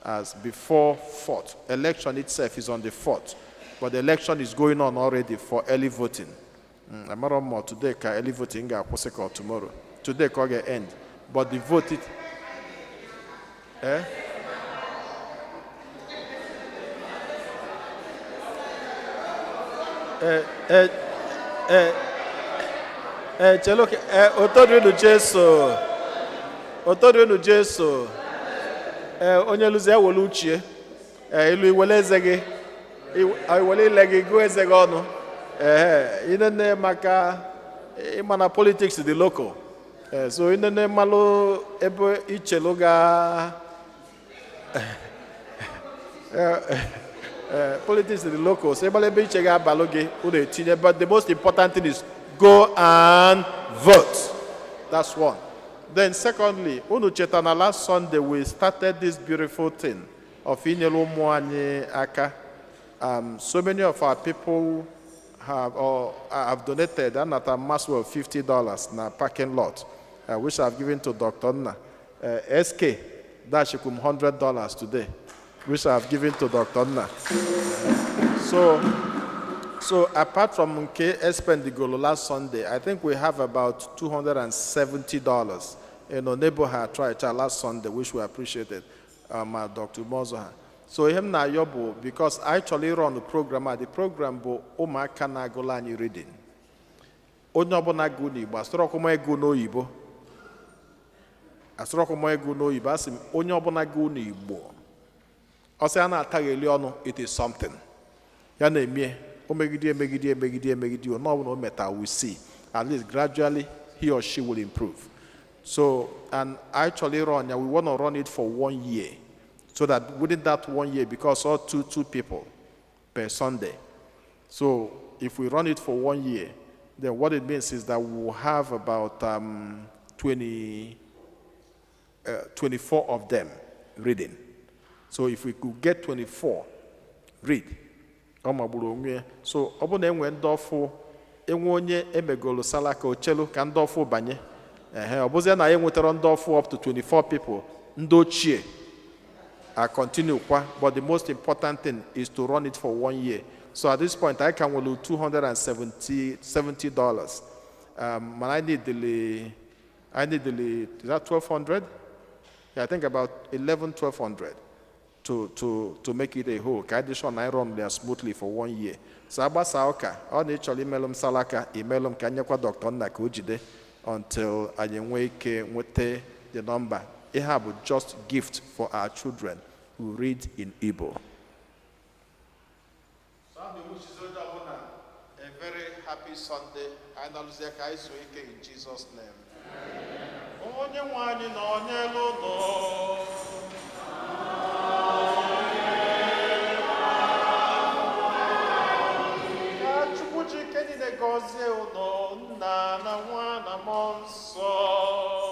as before fourth. Election itself is on the fourth, but the election is going on already for early voting. Amarọ m ma today ka early voting ga-akwụsị ka ọ tomorrow. Today ka ọ ga-end, but the vote it, eh? Eh, eh, eh, chelo eh, otodrinu Jesu, otodrinu Jesu. Eh, onye lụzi ewele uchie, eh, ilu iwele eze gị, iwele ile gị gụọ eze gị ọnụ. Ee, inene maka ịma na politics dị local. Ee, so inene mmalụ ebe ichelu ga politics dị local, so ịgbala ebe iche ga-abalụ gị, unu etinye. But the most important thing is go and vote. That's one. Then secondly, unu cheta na last Sunday we started this beautiful thing of inyere ụmụ anyị aka. So many of our people have or have donated another mass of $50 na parking lot, which I've given to Dr. Nna. SK dashikum $100 today, which I've given to Dr. Nna. So apart from nke expendigolo last Sunday, I think we have about $270. Neighbor tried last Sunday, which we appreciated, Dr. Mozoha. So ihe m na-ayọ bụ because I actually run the program a, the program bụ ụmụaka na-agụla anyị reading. Onye ọbụla gụ n'Igbo, asịrọkwa m ego n'oyibo. Asịrọkwa m ego n'oyibo, asị m onye ọbụla gụ n'Igbo. Ọ sị a na-atagheli ọnụ, it is something. Ya na-emie, o megide, emegide, emegide, emegide, onye ọbụla o meta, we see. At least gradually he or she will improve. So, and actually run, we want to run it for one year. So that within that one year, because all two people per Sunday. So if we run it for one year, then what it means is that we will have about 24 of them reading. So if we could get 24 read, Ọ magburu onwe ya. So ọ bụrụ na enwe ndị ọfụ, enwe onye emegolu salaka, ochelu ka ndị ọfụ banye. Ehe, ọ bụzie na anyị nwetara ndị ọfụ up to 24 people, ndị ochie I continue kwa. But the most important thing is to run it for one year. So at this point I can nwere 270 $70, and I need the, is that 1200? Yeah, I think about 11 1200 to make it a whole, ka adị sure na anyị run there smoothly for one year. So agbasa ụka, ọ na ịchọrọ imelụ m salaka, imelụ m ka nyekwa Dr. Nna ka o jide until anyị nwee ike nweta the number. Ihe a bụ just gift for our children who read in Igbo. So I'm wishes onye ọbụla a very happy Sunday. Anyị na-alụzie ka anyị zuo ike in Jesus' name. Onye nwe anyị na onye ụlọ. Ka Chukwu ji ike niile gọzie unu, Nna na Nwa na Mmụọ Nsọ.